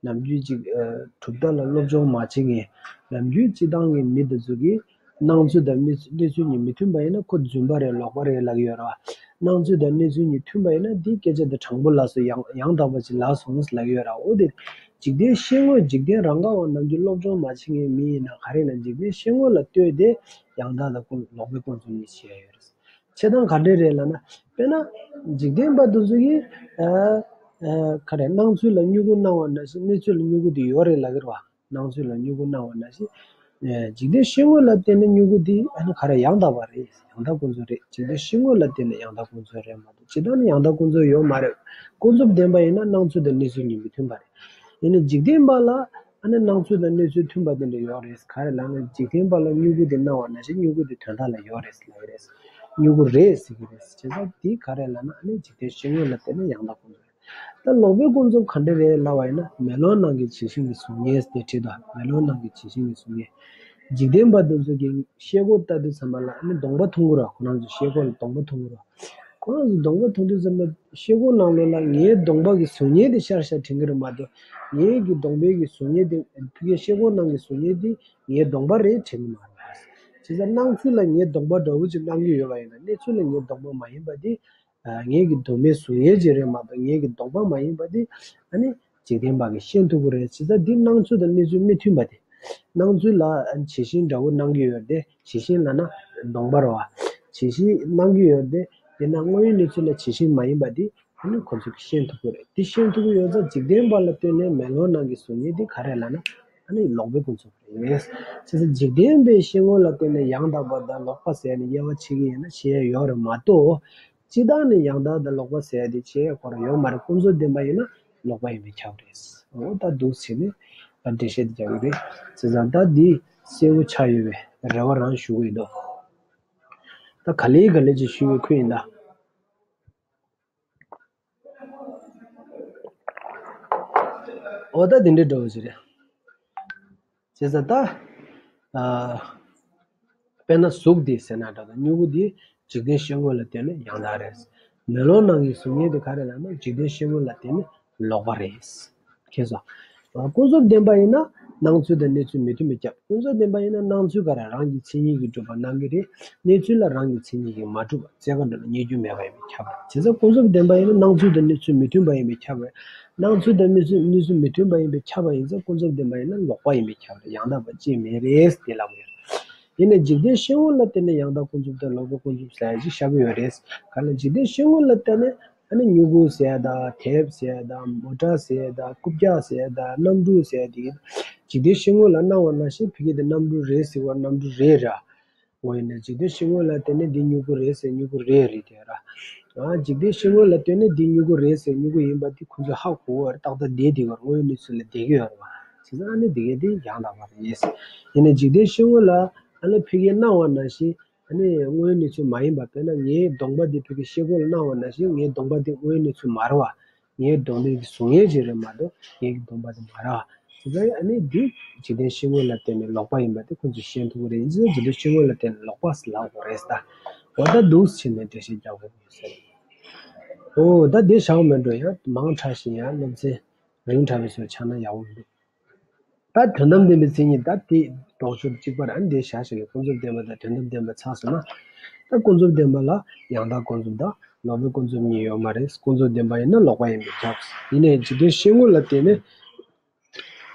ནམ་རྒྱུན་ཅིག་ཨ་གྲུབ་མཐའ་ལ་སློབ་སྦྱོང་མ་བྱེད་མཁན། ནམ་རྒྱུན་སྤྱི་བཏང་གི་མི་དེ་ཚོ་གིས་སྣང་ཚུལ་དང་མི་གནས་ཚུལ་གཉིས་མི་མཐུན་པ་ཡིན་ན་ཁོ་རྫུན་པ་རེད། ལོག་པ་རེད་ལབ་ཀྱི་ཡོད་རེད་བ། སྣང་ཚུལ་དང་གནས་ཚུལ་གཉིས་མཐུན་པ་ཡིན་ན་འདི་སྐད་ཆ་དེ་དྲང་པོ་ལབ་སོང་། ཡང་ཡང་དག་པ་ཅིག་ལབ་སོང་ལབ་ཀྱི་ཡོད་རེད། འོ་དེ་འཇིག་རྟེན་ཤེས་ངོ་། འཇིག་རྟེན་རང་ག་བ་ནམ་རྒྱུན་སློབ་སྦྱོང་མ་བྱེད་མཁན་མི་ཡིན་ན་ག་རེ་ན་འཇིག་རྟེན་ཤེས་ངོ་ལ་ལྟོས་ཏེ་ཡང་དག་དང་ཀུན་ལོག་པའི་ཀུན་རྫོབ་གཉིས་ཕྱེ་ཡ་ཡོད་རེད། བྱེད་སྟངས་ག་འདྲས་རེད་ལབ་ན། དཔེར་ན། འཇིག་རྟེན་པ་དེ་ཚོ་གིས། ཨ། ཨ། ག་རེ་སྣང་ཚུལ་ལ་མྱུ་གུ་སྣང་བ་ནང་བཞིན་གནས་ཚུལ་ལ་མྱུ་གུ་དེ་ཡོད་རེད་ལབ་ཀྱི་རེད་བ། སྣང་ཚུལ་ལ་མྱུ་གུ་སྣང་བ་ནང་བཞིན། ཨ། འཇིག་རྟེན་ཤེས་ངོ་ལ་བརྟེན་ནས་མྱུ་གུ་དེ་ཨ་ནི་ག་རེ་ཡང་དག་པ་རེད། ཡང་དག་ཀུན་རྫོབ་རེད། འཇིག་རྟེན་ཤེས་ངོ་ལ་བརྟེན་ནས་ཡང་དག་ཀུན་རྫོབ་རེད་མ་གཏོགས་སྤྱིར་བཏང་ནས་ཡང་དག་ཀུན་རྫོབ་ཡོད་མ་རེད། ཀུན་རྫོབ་བདེན་པ་ཡིན་ན་སྣང་ཚུལ་དང་གནས་ཚུལ་གཉིས་མི་མཐུན་པ་རེད། ཡིན་ནའི་འཇིག་རྟེན་པ་ལ་ཨ་ནི་སྣང་ཚུལ་དང་གནས་ཚུལ་མཐུན་པ་དེ་འདྲ་ཡོད་རེད། ག་རེ་ལབ་ན་འཇིག་རྟེན་པ་ལ་མྱུ་གུ་དེ་སྣང་བ་ནང་བཞིན་མྱུ་གུ་དེ་དོན་དག་ལ་ཡོད་རེད་ལབ་ཀྱི་རེད། མྱུ་གུ་རེད་ཟེར་གྱི་རེད། བྱས་ཙང་དེ་ག་རེ་ལབ་ན་ཨ་ནི་འཇིག་རྟེན་ཤེས་ངོ་ལ་བརྟེན་ནས་ཡང་དག་ཀུན་རྫོབ་རེད། ད་ལོག་པའི་ཀུན་རྫོབ་ག་འདྲ་རེད་ལབ་པ་ཡིན་ན་མེ་ལོང་ནང་གི་བྱད་བཞིན་གྱི་གཟུགས་བརྙན་ཟེར་དེ་བྲིས་འདུག་མེ་ལོང་ནང་གི་བྱད་བཞིན་གྱི་གཟུགས་བརྙན། འཇིག་རྟེན་པ་དེ་ཚོ་གིས་ཤེལ་སྒོ་ལྟ་དུས་ཙམ་པ་ལ་ཨ་ནི་གདོང་པ་མཐོང་གི་རེད། ཁོ་རང་ཚོ་ཤེལ་སྒོ་ལ་གདོང་པ་མཐོང་གི་རེད། ཁོ་རང་ཚོ་གདོང་པ་མཐོང་དུས་ཙམ་པ་ཤེལ་སྒོ་ནང་ལོགས་ལ་ངའི་གདོང་པ་གི་གཟུགས་བརྙན་དེ་ཤར་ཤར་དྲན་གྱི་རེད་མ་གཏོགས་ངའི་གི་གདོང་པའི་གི་གཟུགས་བརྙན་དེ་ཕ་གིའི་ཤེལ་སྒོ་ནང་གི་གཟུགས་བརྙན་དེ་ངའི་གདོང་པ་རེད་དྲན་གྱི་མ་རེད། བྱས་ཙང་སྣང་ཚུལ་ལ་ངའི་གདོང་པ་འདྲ་བོ་ཅིག་སྣང་གི་ཡོད་པ་ཡིན་ན་གནས་ཚུལ་ལ་ངའི་གདོང་པ་མ་ཡིན་པ་དེ་ངའི་གི་གདོང་པའི་གཟུགས་བརྙན་ཅིག་རེད་མ་གཏོགས་ངའི་གི་གདོང་པ་མ་ཡིན་པ་དེ་ཨ་ནི་འཇིག་རྟེན་པ་གིས་ཤེས་ཐུབ་ཀྱི་རེད། བྱས་ཙང་འདི་སྣང་ཚུལ་དང་གནས་ཚུལ་མི་མཐུན་པ་དེ། སྣང་ཚུལ་ལ་བྱད་བཞིན་འདྲ་བོ་སྣང་གི་ཡོད་དེ། བྱད་བཞིན་ལབ་ན་གདོང་པ་རེད་བ། བྱད་བཞིན་སྣང་གི་ཡོད་དེ། དེས་ན་དངོས་ཡོད་གནས་ཚུལ་ལ་བྱད་བཞིན་མ་ཡིན་པ་དེ་ཨ་ནི་ཁོ་ཚོས་ཤེས་ཐུབ་ཀྱི་རེད། དེ་ཤེས་ཐུབ་ཀྱི་ཡོད་ཙང་འཇིག་རྟེན་པ་ལ་ལྟོས་ནས་མེ་ལོང་ནང་གི་གཟུགས་བརྙན་དེ་ག་རེ་ལབ་ན་ཨ་ནི་ལོག་པའི་ཀུན་རྫོབ་རེད། བྱས་ཙང་འཇིག་རྟེན་པའི་ཤེས་ངོ་ལ་ལྟོས་ནས་ཡང་དག་པ་དང་ལོག་པ་ཟེར་ནས་དབྱེ་བ་ཕྱེ་གི་ཡིན་ན་ཕྱེ་ཡ་ཡོད་རེད་མ་གཏོགས། སྤྱིར་བཏང་ནས་ཡང་དག་དང་ལོག་པ་ཟེར་ཡ་དེ་ཕྱེ་ཡ་ཁོ་རང་ཡོད་མ་རེད། ཀུན་རྫོབ་བདེན་པ་ཡིན་ན་ལོག་པ་ཡིན་པས་ཁྱབ་རེད། འོ་ད་འདུག་ཟེར་ནས་ད་འགྲེལ་བཤད་དེ་རྒྱག་གི་རེད། བྱས་ཙང་ད་འདི་གསལ་པོ་ཆགས་ཡོད་པའི་རེ་བ་རང་ཞུ་གི་ཡིན་འདུག་ད་ག་ལེ་ག་ལེ་ཅིག་ཞུ་བའི་ཁུལ་ཡིན་ད། འོ་ད་འདི་འདྲའི་འགྲོ་བ་ཞིག་རེད། བྱས་ཙང་ད། ཨ། དཔེར་ན་གཟུགས་འདི་ཟེར་ན་འདྲ་དང་མྱུ་གུ་འདི་འཇིག་རྟེན་ཤེས་ངོ་ལ་ལྟོས་ནས་ཡང་དག་རེད། མེ་ལོང་ནང་གི་གཟུགས་བརྙན་དེ་ག་རེ་ལབ་ན་འཇིག་རྟེན་ཤེས་ངོ་ལ་ལྟོས་ནས་ལོག་པ་རེད། མཁྱེན་སོང་། ཨ། ཀུན་རྫོབ་བདེན་པ་ཡིན་ན་སྣང་ཚུལ་དང་གནས་ཚུལ་མི་མཐུན་པས་ཁྱབ། ཀུན་རྫོབ་བདེན་པ་ཡིན་ན་སྣང་ཚུལ་ག་རེ་རང་གི་མཚན་ཉིད་ཀྱིས་གྲུབ་པ་སྣང་གི་རེད། གནས་ཚུལ་ལ་རང་གི་མཚན་ཉིད་ཀྱིས་མ་གྲུབ་པ་རྩལ་དགའ་སྒྲོན་ལ་རྙེད་རྒྱུ་མེད་པ་ཡིན་པས་ཁྱབ་པ་རེད། བྱས་ཙང་ཀུན་རྫོབ་བདེན་པ་ཡིན་ན་སྣང་ཚུལ་དང་གནས་ཚུལ་མི་མཐུན་པ་ཡིན་པས་ཁྱབ་པ་རེད། སྣང་ཚུལ་དང་གནས་ཚུལ་གནས་ཚུལ་མི་མཐུན་པ་ཡིན་པས་ཁྱབ་པ་ཡིན་ཙང་ཀུན་རྫོབ་བདེན་པ་ཡིན་ན་ལོག་པ་ཡིན་པས་ཁྱབ་པ་རེད། ཡང་དག་པ་ཅིག་མེད་རེད་དེ་ལབ་ཡོད། ཡིན་ནའི་འཇིག་རྟེན་ཤེས་ངོ་ལ་བརྟེན་ནས་ཡང་དག་ཀུན་རྫོབ་དང་ལོག་པའི་ཀུན་རྫོབ་ཟེར་ཡ་ཅིག་བཞག་གི་ཡོད་རེད། ག་ལ་འཇིག་རྟེན་ཤེས་ངོ་ལ་བརྟེན་ནས་ ཨ་ནི་སྨྱུ་གུ་ཟེར་ཡ་དང་དེབ་ཟེར་ཡ་དང་མོ་ཊ་ཟེར་ཡ་དང་རྐུབ་བཀྱག་ཟེར་ཡ་དང་གནམ་གྲུ་ཟེར་ཡ་དེ་འཇིག་རྟེན་ཤེལ་ངོས་ལ་སྣང་བ་ནང་བཞིན་ཕ་གི་དེ་གནམ་གྲུ་རེད་ཟེར་བ་གནམ་གྲུ་རེད་ར། འོ་ཡིན་ན་འཇིག་རྟེན་ཤེལ་ངོས་ལ་བལྟས་ན་འདི་སྨྱུ་གུ་རེད་ཟེར་སྨྱུ་གུ་རེད་རེད་དེ་ར། ཨ་འཇིག་རྟེན་ཤེལ་ངོས་ལ་བལྟས་ན་འདི་སྨྱུ་གུ་རེད་ཟེར་སྨྱུ་གུ་ཡིན་པ་དེ་ཁོ་ཚོས་ཧ་གོ་བར་ཏག་ཏག་བསྡད་བསྡད་པར་དངོས་ཡོད་གནས་ཚུལ་ལ་བསྡད་ཀྱི་ཡོད་རེད་བ། བྱས་ཙང་ཨ་ནི་འདི་གས་དེ་ཡང་དག་པ་རེད། ཡིན་ན་འཇིག་རྟེན་ཤེལ་ངོས་ལ་ཨ་ནི་ཕ་གིའི་སྣང་བ་ནང་བཞིན་ཨ་ནི་དངོས་ཡོད་གནས་ཚུལ་མ་ཡིན་པ། དཔེར་ན་ངའི་གདོང་པ་འདི་ཕ་གི་ཤེལ་སྒོ་ལ་སྣང་བ་ནང་བཞིན་ངའི་གདོང་པ་འདི་དངོས་ཡོད་གནས་ཚུལ་མ་རེད་བ། ངའི་གདོང་འདི་གཟུགས་བརྙན་ཅིག་རེད་མ་གཏོགས་ངའི་གདོང་པ་དེ་མ་རེད། བྱས་ཙང་ཨ་ནི་འདི་འཇིག་རྟེན་ཤེལ་ངོས་ལ་བལྟས་ནས་ལོག་པ་ཡིན་པ་དེ་ཁོང་ཚོས་ཤེས་ཐུབ་ཀྱི་རེད། ཡིན་ཙང་འཇིག་རྟེན་ཤེལ་ངོས་ལ་བལྟས་ནས་ལོག་པ་ཟེར་ལབ་དགོས་རེད་ད། འོ་ད་འདུག་སེ་བྱས་ནས་འགྲེལ་བཤད་རྒྱག་དགོས་ཡོད་ས་རེད། འོ་ད་འདི་བཞག་མེད་འགྲོ། ཡང་མང་དྲགས་ཤིང་ཡང་སློབ་ཚན་རིང་དྲགས་པའི་བཟོ་ཆགས་ན་ཡག་པོ་མི་འདུག་ད་དོན་དམ་བདེན་པའི་མཚན་ཉིད་ད་དེ་ལྡོག་ཕྱོགས་གཅིག་པ་རེད། ཨ་ནི་དེ་བཞག་བཞག་གི་ཀུན་རྫོབ་བདེན་པ་དང་དོན་དམ་བདེན་པ་ཚར་སོང་ན། ད་ཀུན་རྫོབ་བདེན་པ་ལ་ཡང་དག་ཀུན་རྫོབ་དང་ལོག་པའི་ཀུན་རྫོབ་གཉིས་ཡོད་མ་རེད། ཀུན་རྫོབ་བདེན་པ་ཡིན་ན་ལོག་པ་ཡིན་པས་ཁྱབ། ཡིན་ནའི་འཇིག་རྟེན་ཤེལ་ངོས་ལ་བལྟས་ནས་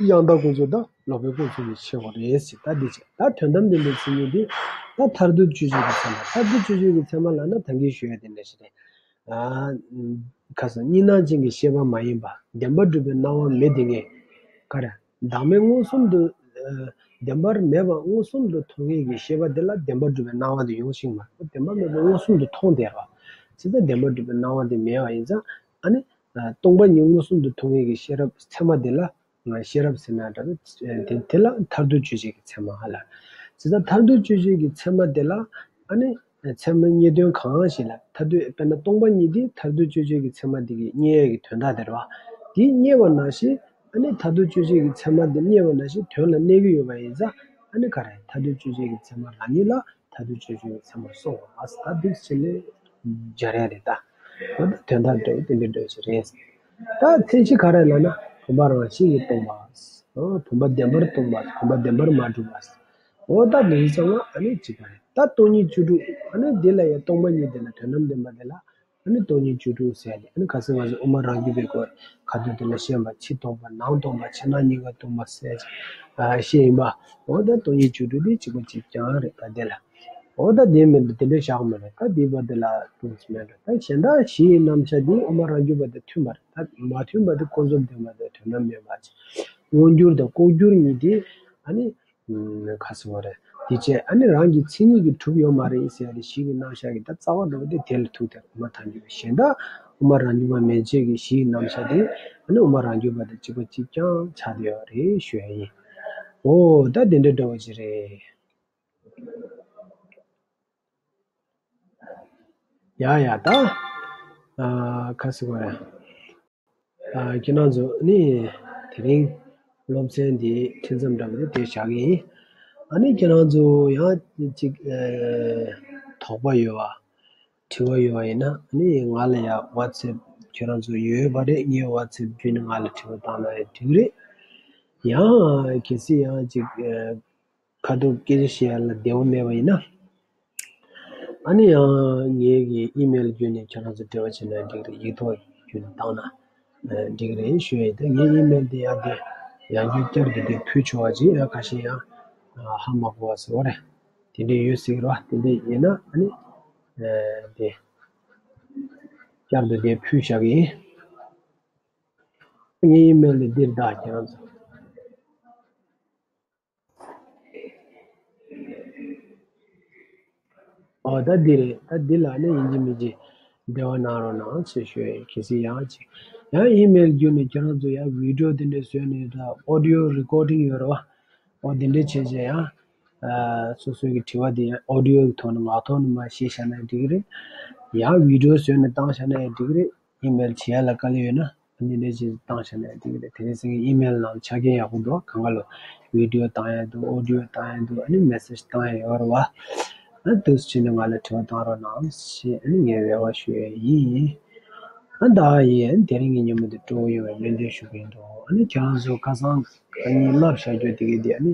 ཡང་དག་ཀུན་རྫོབ་དང་ལོག་པའི་ཀུན་རྫོབ་གཉིས་ཕྱེ་དགོས་རེད་ཟེར། ད་འདི་བྱས་ད་དོན་དམ་བདེན་པའི་མཚན་ཉིད་འདི་ད་མཐར་ཐུག་དཔྱོད་བྱེད་ཀྱི་ཚད་མ། མཐར་ཐུག་དཔྱོད་བྱེད་ཀྱི་ཚད་མ་ལབ་ན་ད་གིན་ཞུ་ཡ་དེ་འདྲ་ཞིག་རེད། ཨ། ཁ་སང་གཉིས་སྣང་ཅན་གྱི་ཤེས་པ་མ་ཡིན་པ། བདེན་པར་གྲུབ་པའི་སྣང་བ་མེད་དེ་ངས། ག་རེ། བདག་མེད་མངོན་སུམ་དུ། ཨ། བདེན་པར་མེད་པ་མངོན་སུམ་དུ་མཐོང་མཁན་གྱི་ཤེས་པ་དེ་ལ་བདེན་པར་གྲུབ་པའི་སྣང་བ་དེ་ཡོང་ཤེས་མ་རེད། བདེན་པར་མེད་པ་མངོན་སུམ་དུ་མཐོང་བསྡད་པ། བྱས་ཙང་བདེན་པར་གྲུབ་པའི་སྣང་བ་དེ་མེད་པ་ཡིན་ཙང་། ཨ་ནི། ཨ། སྟོང་པ་ཉིད་མངོན་སུམ་དུ་མཐོང་མཁན་གྱི་ཤེས་རབ་ཚད་མ་དེ་ལ། ང་ཤེས་རབ་ཟེར་ན་འདྲ། དེ་དེ་ལ་མཐར་ཐུག་དཔྱོད་བྱེད་ཀྱི་ཚད་མ་ལ། བྱས་ཙང་མཐར་ཐུག་དཔྱོད་བྱེད་ཀྱི་ཚད་མ་དེ་ལ་ཨ་ནི་ཚད་མ་རྙེད་དོན་གང་ཞིག་ལ་མཐར་ཐུག་དཔེར་ན་སྟོང་པ་ཉིད་དེ་མཐར་ཐུག་དཔྱོད་བྱེད་ཀྱི་ཚད་མ་དེ་གིས་རྙེད་ཡས་ཀྱི་དོན་དག་དེ་རེད་བ། དེ་རྙེད་པ་ནང་བཞིན་ཨ་ནི་མཐར་ཐུག་དཔྱོད་བྱེད་ཀྱི་ཚད་མ་དེ་རྙེད་པ་ནང་བཞིན་དོན་ལ་གནས་ཀྱི་ཡོད་པ་ཡིན་ཙང་ཨ་ནི་ག་རེ་མཐར་ཐུག་དཔྱོད་བྱེད་ཀྱི་ཚད་མ་རང་ཉིད་ལ། མཐར་ཐུག་དཔྱོད་བྱེད་ཀྱི་ཚད་མ་སོང་བ་ཟེར་ད་འདུག་ཟེར་ནས་སྦྱར་ཡ་རེད་ད། འོ་ད་དོན་དག་འདྲ་བོ་དེ་འདྲ་འདྲ་བོ་ཞིག་རེད། ད་མཚན་གཞི་ག་རེ་ལབ་ན་བུམ་པ་རང་བཞིན་གྱིས་སྟོང་པ། འོ་བུམ་པ་བདེན་པར་སྟོང་པ། བུམ་པ་བདེན་པར་མ་གྲུབ་པ། འོ་ད་འདི་ཚང་མ་ཨ་ནི་གཅིག་པ་རེད། ད་སྟོང་ཉིད་བཅུ་དྲུག་ཨ་ནི་འདི་ལ་ཡང་སྟོང་པ་ཉིད་དེ་ལ་དོན་དམ་བདེན་པ་དེ་ལ་ཨ་ནི་སྟོང་ཉིད་བཅུ་དྲུག་ཟེར་ནས་ཨ་ནི་ཁ་སང་ང་ཚོ་དབུ་མ་རང་རྒྱུད་པའི་སྐོར་ཁ་ཐུག་དེ་ལ་བཤད་པ་ཕྱི་སྟོང་པ་ནང་སྟོང་པ་ཕྱི་ནང་གཉིས་ཀ་སྟོང་པ་ཟེར་ཅིག་ཨ་བཤད་ཡིན་པ། འོ་ད་སྟོང་ཉིད་བཅུ་དྲུག་དེ་གཅིག་པ་གཅིག་རྐྱང་རེད་ད་དེ་ལ། འོ་ད་དེ་མིན་འདུག་དེ་འདྲ་བཞག་མ་རེད། ད་དེའི་བར་དེ་ལ་ཏོག་ཙམ་མེད་འགྲོ། ད་གཞན་དག་གཞི་ཡི་རྣམ་གཞག་འདི་དབུ་མ་རང་རྒྱུད་པ་དང་མཐུན་པ་རེད། ད་མ་མཐུན་པ་དེ་ཀུན་རྫོབ་བདེན་པ་དང་དོན་དམ་བདེན་པ་ཅིག་མངོན་གྱུར་དང་ལྐོག་གྱུར་གཉིས་དེ་ཨ་ནི་ཁ་སོ་བ་རེད། དེ་བྱས་ཨ་ནི་རང་གི་མཚན་ཉིད་ཀྱིས་གྲུབ་ཡོད་མ་རེད་ཟེར་ཡ་དེ་གཞི་ཡི་རྣམ་གཞག་གི་ད་རྩ་བ་འགྲོ་བ་དེ་དེ་ལ་ཐུག་དེ་དབུ་མ་ཐལ་འགྱུར་བ། གཞན་དག་དབུ་མ་རང་རྒྱུད་པ་མན་ཆད་ཀྱི་གཞི་ཡི་རྣམ་གཞག་དེ་ཨ་ནི་དབུ་མ་རང་རྒྱུད་པ་དང་གཅིག་པ་གཅིག་རྐྱང་ཆགས་བསྡད་ཡོད་རེད་ཞུ་ཡ་ཡིན། འོ་ད་དེ་འདྲ་འདྲ་བོ་ཅིག་རེད། ཡ་ཡ་ད། ཨ་ཁ་སི་གོ་ཡ། ཨ་ཁྱེད་རང་ཚོ་ནི་དེ་རིང་སློབ་ཚན་འདི་ཁྲིད་མཚམས་འདྲ་བ་དེ་དེ་བཞག་གི་ཡིན། ཨ་ནི་ཁྱེད་རང་ཚོ་ཡང་ཅིག་ཨ་དོགས་པ་ཡོད་པ། དྲི་བ་ཡོད་པ་ཡིན་ན་ཨ་ནི་ང་ལ་ཡ་ཝ་ཚེབ་ཁྱེད་རང་ཚོ་ཡོད་པ་རེད། ངའི་ཝ་ཚེབ་བརྒྱུད་ནས་ང་ལ་དྲི་བ་བཏང་ན་ཡང་འགྲིག་རེད། ཡང་གལ་སྲིད་ཡང་ཅིག་ཨ། ཁ་ཐུག་སྐད་ཆ་བཤད་ཡ་ལ་བདེ་བོ་མེད་པ་ཡིན་ན། ཨ་ནི་ཡང་ངའི་གི་ཨི་མེལ་བརྒྱུད་ནས་ཁྱེད་རང་ཚོ་འབྲེལ་བ་བྱས་ན་འགྲིག་རེད། ཡིག་ཐོག་བརྒྱུད་ནས་བཏང་ན་འགྲིག་རེད་ཞུ་ཡ་ཡིན། ད་ངའི་ཨི་མེལ་དེ་ཡང་དེ་ཡང་བསྐྱར་བསྐྱར་དུ་དེ་ཕུལ་ཆོག་པ་ཅིག་ཡང་ཁ་ཤས་ཡང་ཧ་མ་གོ་བ་ཟེར་བ་རེད། དེ་འདྲས་ཡོད་སྲིད་རོ། དེ་འདྲས་ཡིན་ན་ཨ་ནི་དེ་བསྐྱར་དུ་དེ་ཕུལ་བཞག་གི་ཡིན། ངའི་ཨི་མེལ་དེ་འདིར་ད་ཁྱེད་རང་ཚོ། ཨོ་ད་འདི་རེད། ད་འདི་ལ་ནི་ཡིན་གཅིག་མིན་གཅིག་འབྲེལ་བ་གནང་རོགས་གནང་ཞེས་ཞུ་ཡ་ཡིན། གལ་སྲིད་ཡང་ཅིག་ཡང་ཨི་མེལ་བརྒྱུད་ནས་ཁྱེད་རང་ཚོ་ཡང་བི་ཌི་ཡོ་དེ་འདྲ་བཟོས་ནས་ད་ཨོ་ཌི་ཡོ་རི་ཀོར་ཌིང་ཡོད་རེད་བ། ཨོ་དེ་འདྲ་བྱས་བྱས་ཡང་ཨ་སོ་སོའི་གི་དྲི་བ་དེ་ཡང་ཨོ་ཌི་ཡོ་གི་ཐོག་ནས་ངག་ཐོག་ནས་མར་བཤད་བཞག་ན་ཡང་འགྲིག་གི་རེད། ཡང་བི་ཌི་ཡོ་བཟོས་ནས་བཏང་བཞག་ན་ཡང་འགྲིག་གི་རེད། ཨི་མེལ་བྱེད་ཡ་ལ་དཀའ་ལས་ཡོད་ན་འདི་འདྲ་ཅིག་བཏང་བཞག་ན་འགྲིག་གི་རེད། དེ་རིང་སང་ཉིན་ཨི་མེལ་ནང་ཆ་རྐྱེན་ཡག་པོ་འདུག་གང་ག་ལ་བི་ཌི་ཡོ་བཏང་ཡ་འདུག་ཨོ་ཌི་ཡོ་བཏང་ཡ་འདུག་ཨ་ནི་མེ་སེ་ཇི་བཏང་ཡ་ཡོད་རེད་བ། ཨ་འདུག་སེ་བྱས་ནས་ང་ལ་དྲི་བ་བཏང་རོགས་གནང་ཞེས་ཨ་ནི་ངས་རེ་བ་ཞུ་ཡ་ཡིན། ཨ་ད་ཡིན། ཨ་ནི་དེ་རིང་གི་ཉིན་མོ་འདི་སྤྲོ་བོ་ཡོང་བའི་སྨོན་འདུན་ཞུ་གི་ཡིན་འདུག་ཨ་ནི་ཁྱེད་རང་ཚོ་ཁ་སང་ཁ་ཉིན་བསླབ་བཞག་རྒྱུ་དེ་གི་འདི་ཨ་ནི་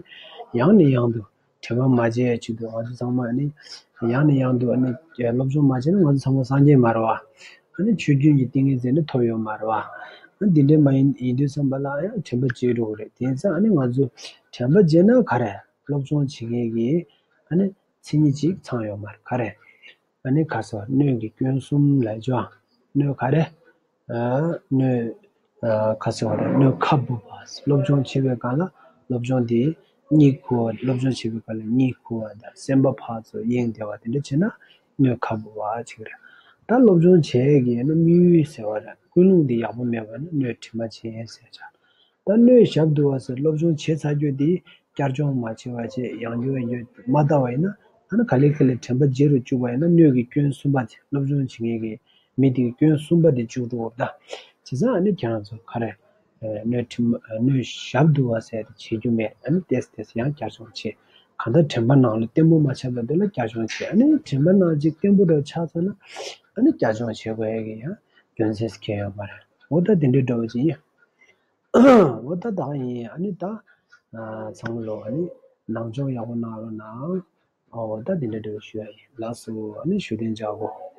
ཡང་ནས་ཡང་དུ། དྲན་པ་མ་བརྗེད་ཡ་ཆེད་དུ་ང་ཚོ་ཚང་མ་ཨ་ནི་ཡང་ནས་ཡང་དུ་ཨ་ནི་སློབ་སྦྱོང་མ་བྱས་ན་ང་ཚོ་ཚང་མ་སངས་རྒྱས་མ་རེད་བ། ཨ་ནི་ཆོས་རྒྱུན་གྱི་ཏིང་ངེ་འཛིན་ནི་ཐོབ་ཡོད་མ་རེད་བ། ཨ་འདི་འདྲའི་མ་ཡིན་ཡིན་དུས་ཙམ་པ་ལ་ཡང་དྲན་པ་བརྗེད་འགྲོ་གི་རེད། དེ་ཡིན་ཙང་ཨ་ནི་ང་ཚོ་དྲན་པ་བརྗེད་ན་ག་རེ་སློབ་སྦྱོང་བྱེད་མཁན་གྱི་ཨ་ནི་མཚན་ཉིད་ཅིག་ཚང་ཡོད་མ་རེད། ག་རེ་ཨ་ནི་ག་ས་སྣོད་ཀྱི་སྐྱོན་གསུམ་ལ་ཅོ་སྣོད་ག་རེ། ཨ་སྣོད་ཨ་ག་ཟེར་བ་རེད། སྣོད་ཁ་སྦུབ་པ། སློབ་སྦྱོང་བྱེད་པའི་སྒང་ལ་སློབ་སྦྱོང་དེ་གཉིད་ཁུག་པ། སློབ་སྦྱོང་བྱེད་པའི་སྒང་ལ་གཉིད་ཁུག་པ་དང་སེམས་པ་ཕར་ཚུར་གཡེང་བསྡད་པ་དེ་འདྲ་བྱས་ན་སྣོད་ཁ་སྦུབ་པ་ཟེར་གྱི་རེད། ད་སློབ་སྦྱོང་བྱེད་ཀྱི་ཡིན་ན་དམིགས་ཡུལ་ཟེར་བ་རེད། ཀུན་སློང་དེ་ཡག་པོ་མེད་པ་ན་སྣོད་དྲན་པ་བྱེད་ཟེར་བྱ། ད་སྣོད་ཞབས་རྡུལ་བ་ཟེར། སློབ་སྦྱོང་བྱས་ཚར་རྒྱུ་དེ་བསྐྱར་སྦྱོང་མ་བྱས་པ་བྱས་ཡང་བསྐྱར་ཡང་བསྐྱར་མ་བལྟ་བ་ཡིན་ན། ཨ་ནི་ག་ལེ་ག་ལེ་དྲན་པ་བརྗེད་རུ་བཅུག་པ་ཡིན་ན་སྣོད་ཀྱི་སྐྱོན་གསུམ་པ་དེ། སློབ་སྦྱོང་བྱེད་མཁན་གྱི་མི་དེ་གི་སྐྱོན་གསུམ་པ་དེ་བཅུག་འགྲོ་བར་གདའ། བྱས་ཙང་ཨ་ནི་ཁྱེད་རང་ཚོ་ག་རེ། ཨ་སྣོད་དྲན་པ་ཨ་སྣོད་ཞབས་རྡུལ་བ་ཟེར་དེ་བྱེད་རྒྱུ་མེད། ཨ་ནི་ཏོག་ཙམ་ཏོག་ཙམ་ཡང་བསྐྱར་སྦྱོང་བྱེད། གང་ལྟར་དྲན་པ་ནང་ལ་བརྟན་པོ་མ་ཆགས་པ་དེ་ལ་བསྐྱར་སྦྱོང་བྱེད། ཨ་ནི་དྲན་པ་ནང་ཅིག་བརྟན་པོ་འདྲ་ཆགས་ཚར་ན་ཨ་ནི་བསྐྱར་སྦྱོང་བྱེད་དགོས་ཡ་གི་ཡང་རྒྱུ་མཚན་ཁྱོན་ཡོད་མ་རེད། འོ་ད་དེ་འདྲའི་འདྲ་བོ་ཅིག་ཡིན། འོ་ད་ད་ཡིན། ཨ་ནི་ད་ཨ་ཚང་མ་ལོ་ཨ་ནི་ནང་སྦྱོང་ཡག་པོ་གནང་རོགས་གནང་། འོ་ད་དེ་འདྲ་འདྲ་བོ་ཞུ་ཡ་ཡིན། ལགས་སོ། ཨ་ནི་བཞུགས་གདན་འཇགས་དགོས།